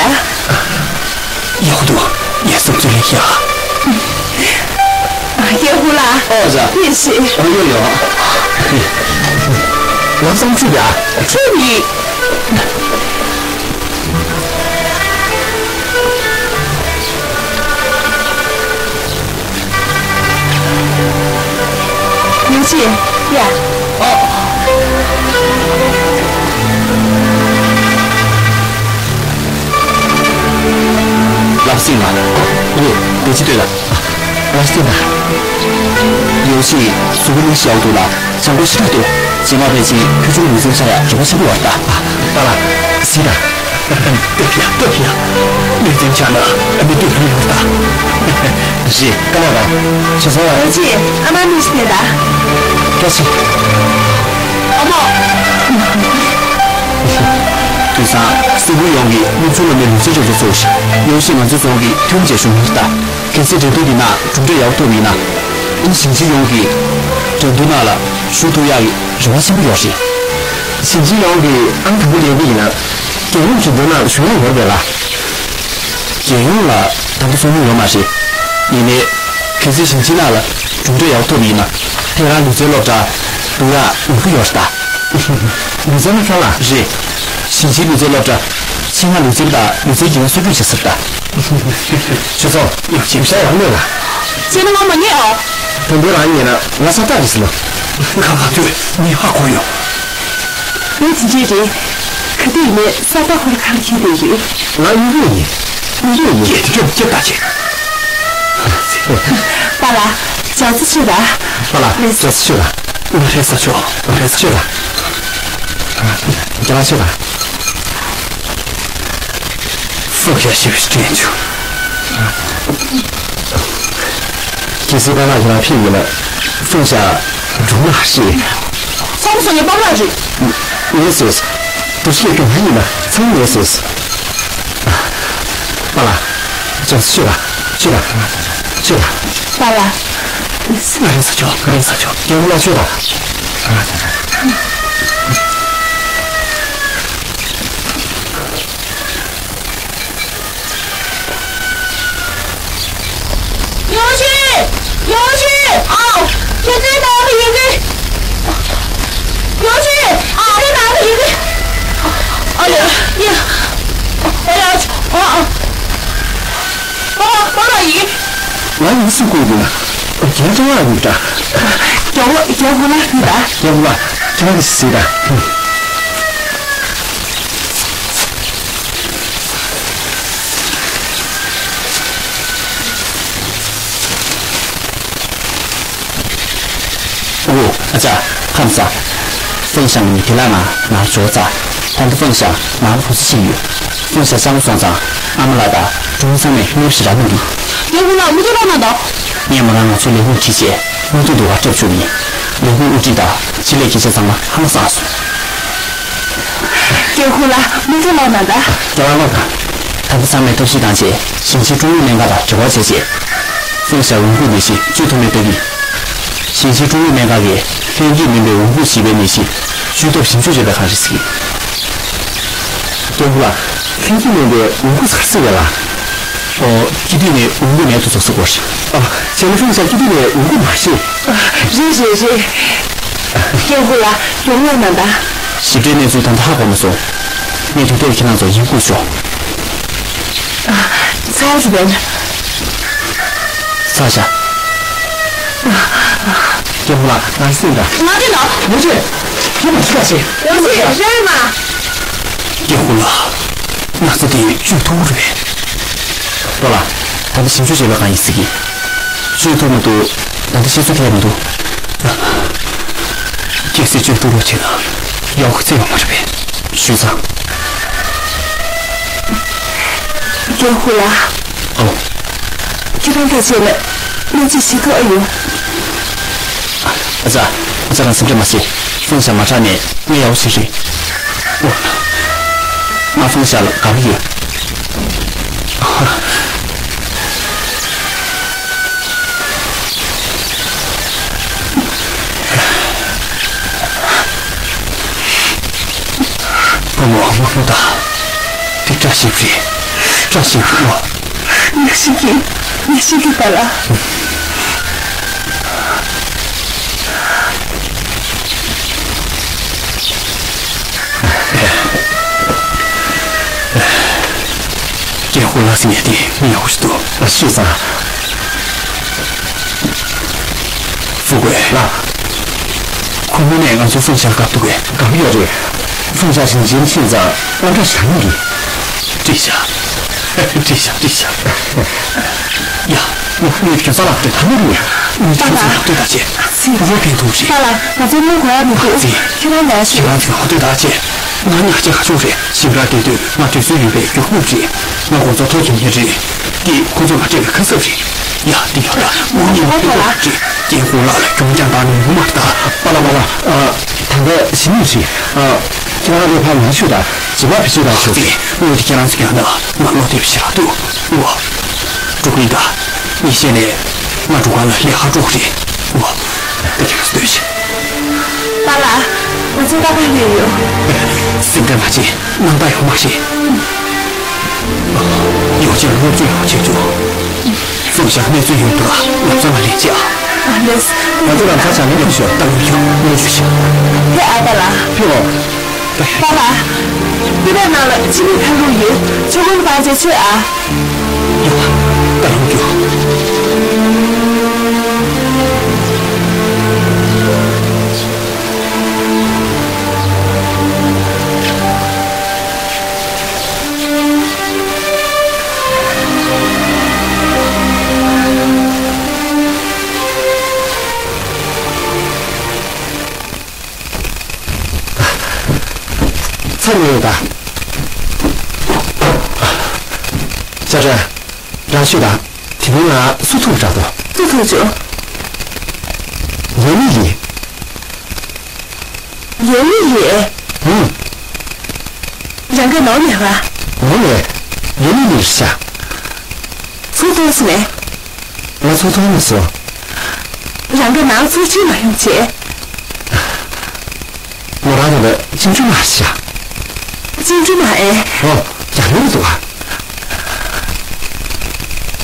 ཡག་འདུག་ངའི་བསམ་ཚུལ་ལས་ཡག་ཡ་ཧུ་ལ། ཨོ་ཟ། ཡེ་ཤེས། ཨོ་ཡོ་ཡོ། ལམ་སང་ཁྲུས་ཡ། ཁྲུས་ཡིན། ཡོ་ཆེན། ཡ། ཨོ། ལབ་སྲིད་ལ། ཨོ། བདེ་སྐྱིད་ལྟོས་ལ། ལབ་སྲིད་ལ། ཡོ་ཆེན་གཟུགས་པོ་གནས་ཤིག་ཡག་འདུག་ལ། བྱང་པོ་ཞེ་དྲག་འདུག་རྗེས་མ་ཕལ་ཆེར་ཁོས་ཆུང་ལུས་རྩལ་ཤར་ཡ་རེ་བ་ཆེན་པོ་ཡོད་རེད་ད། པཱ་ལགས། སྲིད་ད། ལྟོས་ཡ་ལྟོས་ཡ། ལུས་རྩལ་འཆར་ན་ཨ་མའི་ལྟོས་ཡོང་ཡོད་ད། རེད། དཀའ་ལས་ར། བྱས་ཙང་ར། ཨ་ཅེ། ཨ་མ་མི་ཤི་ནས་ད། བཀྲ་ཤིས། ཨ་མ། དུས་སང་སྲིད་བློན་ཡོངས་ཀྱིས་སྨན་ཚོང་སློབ་མའི་ལུས་རྩལ་ཅོག་ཙེ་བཙུགས་ཤིང་ཡོ་ཤི་ང་ཚོའི་རྫོང་གི་འཐུས་མི་བྱས་བཞུགས་ཡོད་ད། གལ་སྲིད་འགྲན་བསྡུར་འདི་ན་གྲུབ་འབྲས་ཡག་པོ་ཐོབ་ཡིན་ན། ཨ་ནི་ཞིང་ཆེན་ཡོངས་ཀྱིས་འགྲན་བསྡུར་ནང་ལ་ཞུགས་ཐུབ་ཡག་གི་རེ་བ་ཆེན་པོ་ཡོད་རེད། ཞིང་ཆེན་ཡོངས་ཀྱིས་ཨང་དང་པོ་ལེན་གྱི་ཡིན་ན། རྒྱལ་ཡོངས་འགྲན་བསྡུར་ནང་ཞུགས་ཡག་ཡོད་རེད་ལ། རྒྱལ་ཡོངས་ལ་དམ་པ་སོང་མྱོང་ཡོད་མ་རེད། ཡིན་ནའི། གལ་སྲིད་ཞིང་ཆེན་ནང་ལ་གྲུབ་འབྲས་ཡག་པོ་ཐོབ་ཡིན་ན། དེ་རང་ལུས་རྩལ་སློབ་གྲྭ་འགྲོ་ཡག་ཉེན་ཁ་ཡོད་རེད་ད། ལུས་རྩལ་སློབ་གྲྭ་ལ། རེད། ཞིང་ཆེན་ལུས་རྩལ་སློབ་གྲྭ། ཆེད་མངགས་ལུས་རྩལ་པ་དང་ལུས་རྩལ་འགྲན་ཁང་སྲུང་སྐྱོབ་བྱེད་ས་རེད་ད། ཁྱེད་ཚོ་ཡག་ཅིག་བྱ་ཡག་མེད་ལ། བྱས་ན་ང་མ་ཉན་ཨ། དོན་དུ་རང་ཉན་ན་ང་ས་རྟགས་རེད་ཟེར་ལོ། ཁ་ཁ་ཐོས་ངས་ཧ་གོ་ཡོད། ཨེ་དེ་འདྲས་རེད། ག་དུས་ནས་ས་རྟགས་ཁོ་ར་ཁར་འཁྱེར་བསྡད་ཡོད། ང་ཡུལ་སྐོར་ཡིན། ཡུལ་སྐོར་ཡིན། སྐད་དེ་ཁྱོད་སྐད་ད་ཆེ། པཱ་ལགས། ཇ་ཚ་མཆོད་ད། པཱ་ལགས། ཇ་ཚ་མཆོད་ད། ང་རེ་ས་ཆོག་ང་རེ་ས་མཆོད་ད། ཇ་ལ་མཆོད་ད། ཧྥུང་ཞ་ཞེས་པའི་སྤྲིན་བྱུང་། གལ་སྲིད་པཱ་ལགས་ཁྱེད་རང་ཕེབས་ཡོད་ན། ཧྥུང་ཞ་སྒྲུང་ལ་ཤེས། ཚང་མ་སོང་ངའི་པཱ་ལགས་རེད། ཡེས་ཡེས། དུ་ཤེས་ཀྱི་མ་ཡིན་ན་ཚང་མ་ཡེས་ཡེས། པཱ་ལགས། ཅོག་ཤོད་ད། ཤོད་ད། ཤོད་ད། པཱ་ལགས། ང་རེ་ས་ཆོག་ང་རེ་ས་ཆོག་རྒན་ལགས་ཤོད་ད། ཡོ་ཤི། ཡོ་ཤི། ཨ། ཁྱེད་ཚོའི་ནང་དུ་ཡོད་གི། ཡོ་ཤི། ཨ། ཁྱེད་ཚོའི་ནང་དུ་ཡོད་གི། ཨ་ཡ། ཡ། ཨ་ཡ། ཨ་ཨ། ང་ཡིན་སུ་བསྐོས་འདུག་ན། རྒྱལ་ཁྲི་བ་ཡིན་འདྲ། རྒྱལ་བོ་རྒྱལ་བོ་ལ་ཡིན་ད། རྒྱལ་བོ་ལ་ཁྱེད་རང་གིས་གཟིགས་དང་། ཨོ། ཨ་ཅག་ཁམས་བཟང་། ཧྥང་ཞང་གི་དེ་ལ་ང་ང་འབྱོར་ཚར། ད་ལྟ་ཧྥང་ཞང་ང་ལ་བུ་ཚ་ཅིག་ཡོད། ཧྥང་ཞང་ལྕགས་ལམ་སོང་ཙང་ཨ་མ་ལགས་དང་གྲོང་ཚང་མས་མཉེས་པོ་ཞེ་དྲག་གནང་གི། རྒྱལ་བོ་ལགས་མུ་མཐུད་རོགས་གནང་དང་། ངས་མོ་རང་ང་ཚོའི་ལས་ཁུངས་ཁྲིད་བྱས་མུ་མཐུད་དུ་བར་སྐྲབས་བཅུག་གི་ཡིན། ལས་ཁུངས་དབུ་ཁྲིད་དང་ཕྱི་ལས་དགེ་བཤེས་ཚང་མ་ཧང་སངས་སོང་། རྒྱལ་བོ་ལགས་མུ་མཐུད་རོགས་གནང་དང་། རྒྱལ་བ་ལགས། ད་ལྟ་ཚང་མས་ཐབས་ཤེས་བཏང་བྱས་ཞིང་ཆེན་ཀྲུང་ལུགས་སྨན་ཁང་དང་འབྲེལ་བ་བྱས་བྱས། ཧྥང་ཞང་འོང་འགོག་ནད་གཞི་བཅོས་ཐུབ་མིན་ལྟ་གི། ཞིང་ཆེན་ཀྲུང་ལུགས་སྨན་ཁང་གིས་ལྷན་སྐྱེས་སྨན་པས་འོང་འགོག་བྱེད་པའི་ནད་གཞི་བཅོས་ཐབས་ཞིབ་འཇུག་བྱས་པའི་སྒང་རེད་ཟེར་གི། རྒྱལ་བོ་ལགས། ལྷན་སྐྱེས་སྨན་པས་འོང་འགོག་ག་རེ་ཟེར་བས་ལགས། ཨོ། སྐྱེ་དུས་ནས་འོང་འགོག་མེད་དུ་འཇུག་ཟེར་གོ། ཨ། བྱས་ན་ཧྥང་ཞང་སྐྱེ་དུས་ནས་འོང་འགོག་མ་ཤེས། རེད་རེད་རེད། རྒྱལ་བོ་ལགས་མགྱོགས་རོགས་གནང་དང་། ཞིབ་ཕྲའི་གནས་ཚུལ་ད་ལྟ་ཧ་གོ་མ་སོང་། ངས་དུས་དེར་ཁྱེད་རང་ཚོ་ཡིན་སྐུགས་ཤོག་ཚར་རེད་པས། ཚར་བཞག་རྒྱལ་བོ་ལགས་ང་སེམས་དང་། ང་རེད་ལགས། ངོ་ཆེ། ཁྱེད་མ་ཤི་བ་ཞེས། ངོ་ཆེ་རེད་མ། རྒྱལ་བོ་ལགས། ན་ཚ་དེ་བཅོས་ཐུབ་རེད། ལོ་ལགས། ད་ལྟ་ཞིབ་འཇུག་བྱས་པའི་སྒང་ཡིན་ཟེར་གི། བཅོས་ཐུབ་མི་འདུག་ད་ལྟ་ཤི་ཚུལ་ཐེབས་མི་འདུག་གལ་སྲིད་བཅོས་ཐུབ་རོགས་བྱས་ན་ཡག་པོ་ཅིག་ཡོད་མ་རེད་པས། ཞུས་ཙང་། རྒྱལ་བོ་ལགས། ཨོ། ཁྱེད་རང་དང་བཅས་ནས་སྨན་བཅོས་བྱེད་ཐུབ་ཨེ་ཡོང་། ཨ་ཅག་ཨ་ཅག་རང་སེམས་ཁྲལ་མ་བྱེད། ཧྥང་ཞང་མ་དྲག་ནས་ངས་ཡག་པོ་བྱེད་རེད། ཨོ། ང་ཧྥང་ཞང་ལ་དགའ་པོ་ཡོད། བུ་མོ་མ་ནུ་ད། འདི་བཀྲ་ཤིས་རེད། བཀྲ་ཤིས་རེད་མོ། ངས་ཤེས་ཀྱི། ངས་ཤེས་ཀྱི་པཱ་ལགས། རྒན་ཧུ་ལགས་ཟེར་མཁན་དེ་མི་ཡག་པོ་ཞིག་འདུག་ཨ། ཤེས་སོང་། ཧྥུ་ཀུའེ། ལགས། ཁོ་དངོས་གནས་ང་ཚོའི་ཧྥུང་ཞང་དགའ་འདུག་གས། དགའ་གི་ཡོད་རེད། ཧྥུང་ཞང་ཞིང་ཆེན་ཕྱིན་ཙང་དངངས་སྐྲག་ཞིག་གང་ཡོང་གི། འགྲིག་ཤག་འགྲིག་ཤག་འགྲིག་ཤག་ཡ། ངས་ཁྱོད་ཚོ་ལ་ལྟོས་དང་། ངས་ཁྱོད་ཚོ་ལ་ལྟོས་དང་བྱས། ཁོ་བོ་ཕན་ཐོགས་རེད། ལགས་ལགས། ང་ཚོ་མི་གོ་ཡ་མི་འདུག་ཨ་ཙི། ཁྱེད་རང་ལ་ཞུ། ཁྱེད་རང་ཚོ་ལ་ལྟོས་དང་བྱས། ང་ཉག་ཆ་ག་ཆུང་རེད། ཞིང་ཁར་བསྡད་དུས་ང་དུས་ཚོད་ཡོད་པའི་མགྱོགས་པོ་རེད། ང་དགོང་ཚོགས་ཐོ་འཛོམས་མཁན་རེད། འདི་ཁོ་ཚོ་ང་སྤྲད་པའི་ཁ་གསབ་རེད། ཡ། འདི་ཡོད་ལ་དངོས་གནས་ང་ལྟོས་དང་རེད། རྒན་ཧུ་ལགས་ལ་གྱོང་རྐྱང་བཏང་ནས་ཡོང་མ་རེད་ད། པཱ་ལགས་པཱ་ལགས། ཨ། ད་ལྟ་ཞི་མི་རེད། ཨ། ཁྱེད་རང་ལས་ཕར་མར་ཤོག་དང་། བྱིས་པ་བེད་སྤྱོད་བཏང་ཤོག་དངོས་དེ་ཁྱེད་རང་ཚོ་ཡང་ན་ང་བློ་བདེ་པོ་ཞེ་དྲག་འདུག་ཨོ། འགྲོ་གི་ཡིན་ད། ཉིན་ཤས་ནས་ང་འགྲོ་གར་ལ་ལས་ཀ་འགྲོ་གི་རེད། ཨོ། ད་ཁྱེད་རང་ཚོ་སྡོད་ཤིག་པཱ་ལགས། ང་ཚོ་ལྟ་ག་སླེབས་ཡོད། སེམས་ཁྲལ་མ་བྱེད། སྣང་དག་ཡོད་མ་རེད། ཡོ་ཅན་སློབ་སྦྱོང་ཡག་བྱེད་རྒྱུ། ཧྥུང་ཞང་གནས་ཚུལ་ཡོང་དུས་ལ་ལམ་སང་ང་ལན་བྱེད་ཨ། ཨ་ལེས། ང་ཚོ་ལམ་སང་བྱ་ལན་ཕུལ་ཤོག་ད་ལོག་རྒྱུ་སྣོན་རྒྱུ་ཞིག་ཕེབས་ཨ་པཱ་ལགས། ཕེབས་རོགས། པཱ་ལགས། སྐུད་པའི་ནང་ལ་ཕྱི་མིག་ཐང་རུ་ཡོད། ཆུ་ཁོལ་བང་ཆེ་ཆོད་ཨ། ཡོད། ད་ལོག་རྒྱུ། ཚར་ཉེ་ཡོད་ད། ཅ་ཀྲེན། རང་ཤོད་དང་། དེ་རིང་ང་སུ་ཐུག་དྲག་འདུག་སུ་ཐུག་བྱུང་། ཡན་ལི་ལི། ཡན་ལི་ལི། ཨུམ། རང་ག་ནང་ནས་བ། ནང་ནས། ཡན་ལི་ལི་རེད་ཤག་ཚུར་ཐོན་སོང་ངས། ང་ཚོ་མཐོང་མ་སོང་། རང་གི་ནང་ཚུར་ཕྱིར་མ་ཡོང་བྱས། མོ་རང་དང་གཅེན་གཅུང་མ་རེད་ཤག་གཅེན་གཅུང་མ་ཨེ། ཨོ། རྒྱ་ལོ་རེད་འདུག་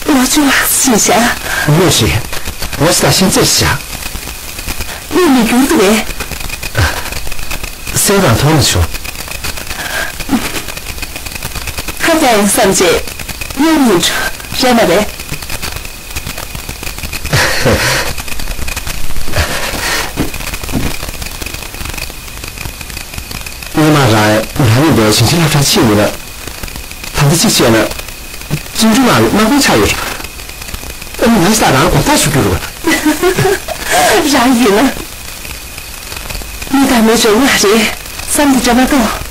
ག་ལོ་ཆུང་ལགས་ཤེས་ཤག་ལོས་ཤེས། ང་ཞིག་དང་ཤེས་ཚད་ཤག་གནས་མི་འགྱུར་འདུག་གས། གསལ་རང་མཐོང་མ་བྱུང་། ཁ་རྒྱག་ཡིན་བསམ་བྱས་སྙིང་ཡིན་འགྲོ་རེད་མ་རེད། སྔོན་མ་རང་རང་ཉིད་པའི་ཞིང་ཆེན་སློབ་གྲྭར་ཕྱིན་ཡོད་ལ། ད་ལྟ་གཅིག་བྱས་ན་བཅིངས་འགྲོལ་དམག་གི་དམག་དཔོན་ཆགས་ཡོད། ཨ་ནི་ང་ཞིག་ལ་རང་གོ་བརྡ་ཞུ་རྒྱུ་རེད་པ། རང་ཡིན་ན། མི་དང་མི་རེ་ངོ་རེ་བསམ་དེ་འདྲ་མ་གཏོགས།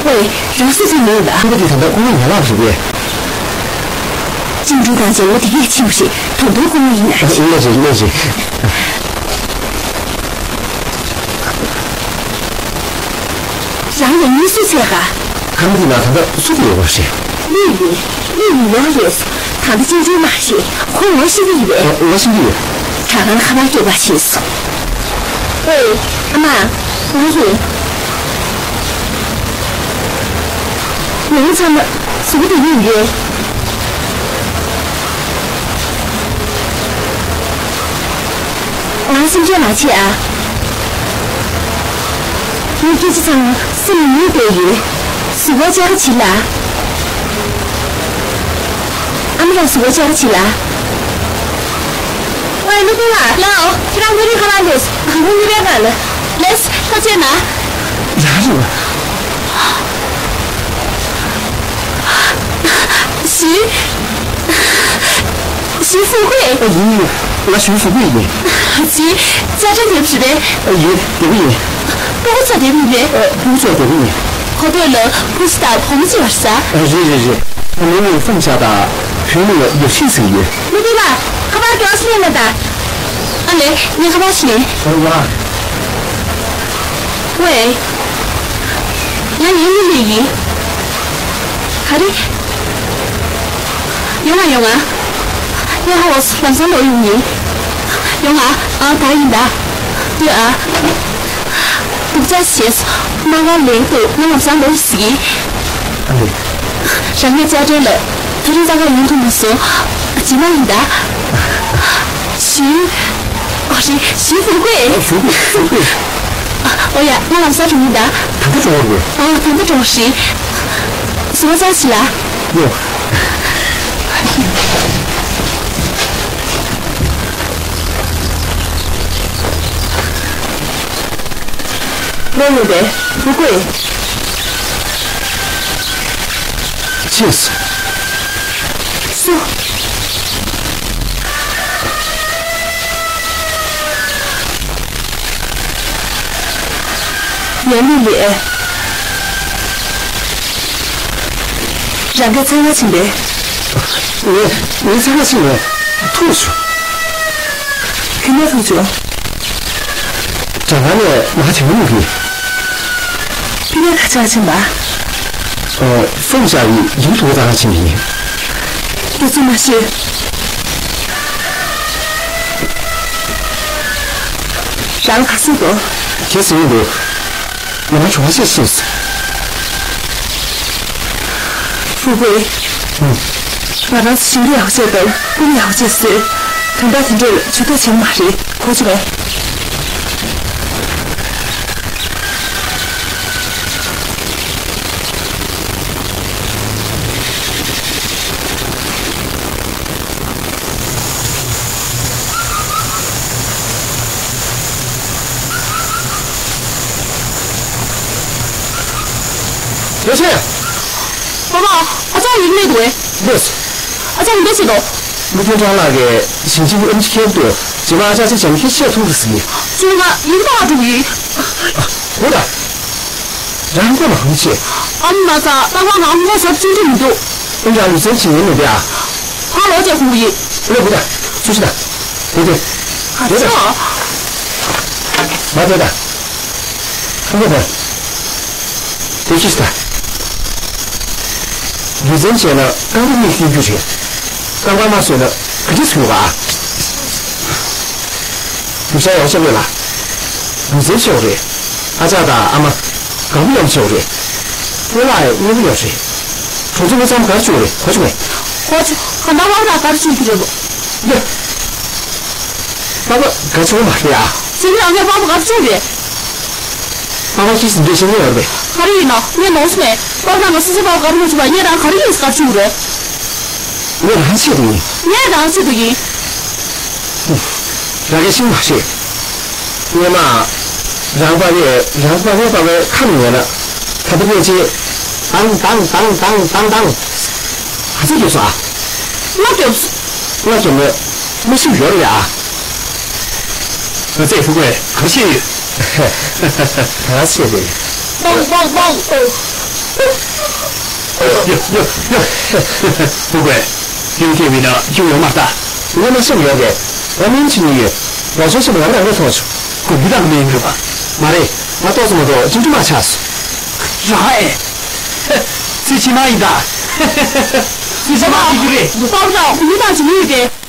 ཝེ། རང་སུ་ཚོད་མེད་ལ། ཁྱོད་ཀྱིས་ད་ལྟ་དངོས་གནས་ངན་ལགས་རེད་པས། བཅིངས་འགྲོལ་དང་མཇལ་བ་དེ་གས་ཕྱིན་པ་རེད། ད་དུང་དགོས་ངེས་ཡིན་ན། ཨ། ལགས་རེད། ལགས་རེད། རང་ཡང་མི་སུ་ཚད་ག་ཁང་པའི་ནང་ད་ལྟ་སུ་དེ་ཡོད་པ་རེད། གླུ་ཡིན། གླུ་ཡིན་ཡང་རེད། ད་ལྟ་བཅིངས་འགྲོལ་དམག་རེད། ཁོ་ངོ་ཤེས་ཀྱི་ཡིན་པས། ཨ། ངོ་ཤེས་ཀྱི་ཡོད། ད་ག་ནས་ཁ་པར་སྐྱོར་བ་ཕྱིན་སོང་། ཨེ། ཨ་མ། ང་ཡིན། ངའི་ཚང་མ་གཟུགས་པོ་བདེ་པོ་ཡིན་པས། ང་སེམས་ཁྲལ་མ་བྱེད་ཨ། ངའི་སྐད་ཆ་ཚང་མ་སེམས་ནང་བསྡད་ཡོད། གཟུགས་པོ་བཅར་ག་བྱེད་ལ། ཨ་མ་ལགས། གཟུགས་པོ་བཅར་ག་བྱེད་ལ། ཝེ། ཀླུ་སྒྲུབ་ལགས། ལགས་འོ། ཁྱེད་རང་ཕ་གིར་ཁ་པར་འདུག་ཧ་གོ་གཉིས་པའི་ནང་ལ། ལགས། ཐུགས་རྗེ་གནང་། ཡ་རུ། ཞུས། ཞུས་ཧྥུ་ཀུའེ། ཨ། ཡིན་ཡིན། ང་ཞུས་ཧྥུ་ཀུའེ་ཡིན། ཞུས། ཅ་ཅང་དེ་བཞུགས་པས། ཨ། ཡིན། དེ་གི་ཡིན། ཕྲུ་གུ་ཚོ་དེ་བཞུགས་པས། ཨ། ཕྲུ་གུ་ཚོ་དེ་གི་ཡིན། གོ་ཐོས་ལ་ཕྲུ་གུ་དང་བུ་མོ་གཅིག་ཡོད་ས། ཨ། རེད་རེད་རེད། ཨ། ངའི་མིང་ཧྥུང་ཞ་དང་བུའི་མིང་ལ་ཡོ་ཆི་ཟེར་གྱི་ཡོད། ཀླུ་སྒྲུབ་ལགས། ཁ་པར་མགྱོགས་ཤིག་ལེན་ན་ད། ཨ་ལས། ངས་ཁ་པར་ཞིག་ལེན། ཨ། ཝ། ཝེ། ང་ཡིན་ནི་ལི་ཡིན། ག་རེ། ཡོང་ང་ཡོང་ང་། ངས་ཧ་འོ་ལམ་སང་ལོག་ཡོང་ཡིན། ཡོང་ང་། ཨ། ད་ཡིན་ད། ལྟོས་ཨ། སྡུག་ཅག་བྱས་སོང་། མ་ག་ལེན་འདུག་ང་ལམ་སང་ལོག་ཟིག་ཨ་ལེ། རང་གི་ཅ་ཀྲེན་ལ་དེ་རིང་ས་ག་ཡོང་ཐུབ་མ་སོང་། རྗེས་མ་ཡིན་ད། ཞུ། ཨོ་རེད། ཞུ་ཧྥུ་ཀུའེ། ཧྥུ་ཀུའེ། ཧྥུ་ཀུའེ། ཨོ་ཡ། ང་ལམ་སང་འགྲོ་ཡིན་ད། ད་ལྟ་འགྲོ་བར་དགོས། ཨ། ད་ལྟ་འགྲོ་བ་རེད། གཟུགས་པོ་བཅར་ག་བྱེད་ལ། ཡོ། ལོ་ཡོད་པས། ཧྥུ་ཀུའེ། ཅེས། སུ། ཡན་ལི་ལི། རང་གིས་འཚོལ་ག་ཕྱིན་པས། ངས་ངས་འཚོལ་ག་ཕྱིན་ནས་ཐུག་བྱུང་། ཁྱོད་ནས་ཐུག་བྱུང་། དྲ་ཁང་ནས་མ་དེ་མོ་གི། ཕ་གིར་ག་རེ་བྱེད་ག་ཕྱིན་པ། ཨ། ཧྥུང་ཞ་ཡི་ཡིག་ཐོག་བཏང་ག་ཕྱིན་པ་ཡིན། དེ་ཚོ་མ་ཤེས། རང་ག་ཚོད་འདུག་གལ་སྲིད་འདུག་ང་ཚོ་བ་ཤེས་ཤེས། ཧྥུ་ཀུའེ། ཨང་། ང་རང་ཚོ་ཞིང་ལས་ཡག་བྱས་དང་སྤུན་ཡག་བྱས་ཟེར། དོན་དག་དེ་འདྲ་ལ་ཇུས་གཏོགས་བྱེད་མ་རེད། གོ་བྱུང་ངས། ཡ་ཆེ། པ་པ། ཨ་ཅག་ཡིག་མེད་འདུག་གས། ལོས། ཨ་ཅག་ཡིན་པས་ཆེ་དོ། ཀླུ་སྒྲུབ་ལགས་ཀྱིས་ཞིང་ཆེན་གྱི་ཨེམ་ཆི་ཁེལ་དུ་རྗེས་མ་ཨ་ཅག་ཅིག་བྱམས་ཁྱེར་བཤད་ཐུབ་རེད་ཟེར་གྱི། བྱུང་ན་ཡིན་པ་འགྲུབ་ཡིན། གོ་ད། རང་མགོ་ལ་ཧང་ཆེ། ཨ་མ་ཙ་ད་ང་ང་མགོ་ཟབ་ཅིང་འགྲིག་མི་འདུག་ཨེ་རང་ལུས་རྩལ་བྱེད་ཡིན་མི་འདུག་ཨ། ཕར་ལོག་ཅེས་ཁུངས་ཡིན། ལོས་གོ་ད། སུ་ཞིག་ད། དེ་དེ། ཨ་ཅག་མ་དེ་ད། ཁང་པ་དང་། དེ་ཅི་ལྟ། རྒྱུ་མཚན་བྱས་ན་རྐང་པ་གཉིས་བསྐྱོན་རྒྱུ་རེད། རྐང་པ་མ་བཟོས་ན་ག་འདྲ་བཟོས་ག་རྒྱུ་ཆ་ཡག་ཤོས་མེད་ལ། རྒྱུ་མཚན་ཆེ་བ་རེད། ཨ་ཅག་དང་ཨ་མ། དགའ་པོ་ཡོང་ཆོག་རེད། སྔོན་ལ་ཡང་དངོས་པོ་ཡོད་རེད། གྲོང་ཚོ་མི་ཚང་གར་བཅུག་རེད། གོ་བྱུང་ངས། གོ་བྱུང་། གང་ལྟར་པ་ཕ་གར་བཅུག་གི་རེད་པ། ཡ། པ་ཕ་གར་བཅུག་མ་རེད་ཨ། སེམས་ལ་ངས་པ་ཕ་གར་བཅུག་རེད། པ་ཕ་ཁྱི་སིན་འདྲེ་ཤེས་ངེས་ཡོད་རེད། ག་རེ་ཡིན་ནོ། ངས་ནོངས་སོང་ངས། པ་ཕ་ནང་སོ་སོའི་པ་ཕ་གར་མ་བཅུག་པ་ངས་རང་ག་རེ་ཡིན་གར་བཅུག་རེད། ངས་རང་ཆེད་དུ་ཡིན། ངས་རང་ཆེད་དུ་ཡིན། རང་གི་ཤིང་མ་ཤེས། སྔོན་མ། རང་པ་ཕས་རང་པ་ཕའི་པ་ཕའི་ཁ་ནས་ཉན་ན། ད་ལྟ་ཕལ་ཆེར། ཏང་ཏང་ཏང་ཏང་ཏང་ཏང་། ག་ཚོད་རྒྱོབ་སོང་ཨ། ལྔ་རྒྱོབ་སོང་། ལྔ་རྒྱོབ་མེད། མི་ཤུགས་ཡོད་རེད་ཨ། ང་ཚོས་ཕྲུ་གུས་ག་རེ་བཤད་ཡོད། ག་རེ་བཤད་རེད། པོང་པོང་པོང་། ཡ་ཡ་ཡ། ཕྲུ་གུས། ཡུལ་སྐྱེས་པའི་ནང་ཡུལ་ཡོད་མ་ལྟ། ངས་མ་ཤེས་ཡོད་རེད། ང་མིན་ཅི་ནི་ཡོད། ལོ་ཆུང་ཞིག་ལ་ང་རང་ལ་མཐོང་བྱུང་། དགོན་པའི་ནང་མི་ཡིན་རེད་པ། མ་རེད། ང་ཏོག་ཙམ་མ་གཏོགས་ཅིག་འདྲ་མ་ཆགས་སོང་། རང་ཨེ། ཙི་ཅི་མ་ཡིན་ད། ཙི་ཅི་མ་ཡིན་རྒྱུ་རེད། པ་ཕ་དགོན་པའི་ནང་ཅི་མི་ཡོད་དེ།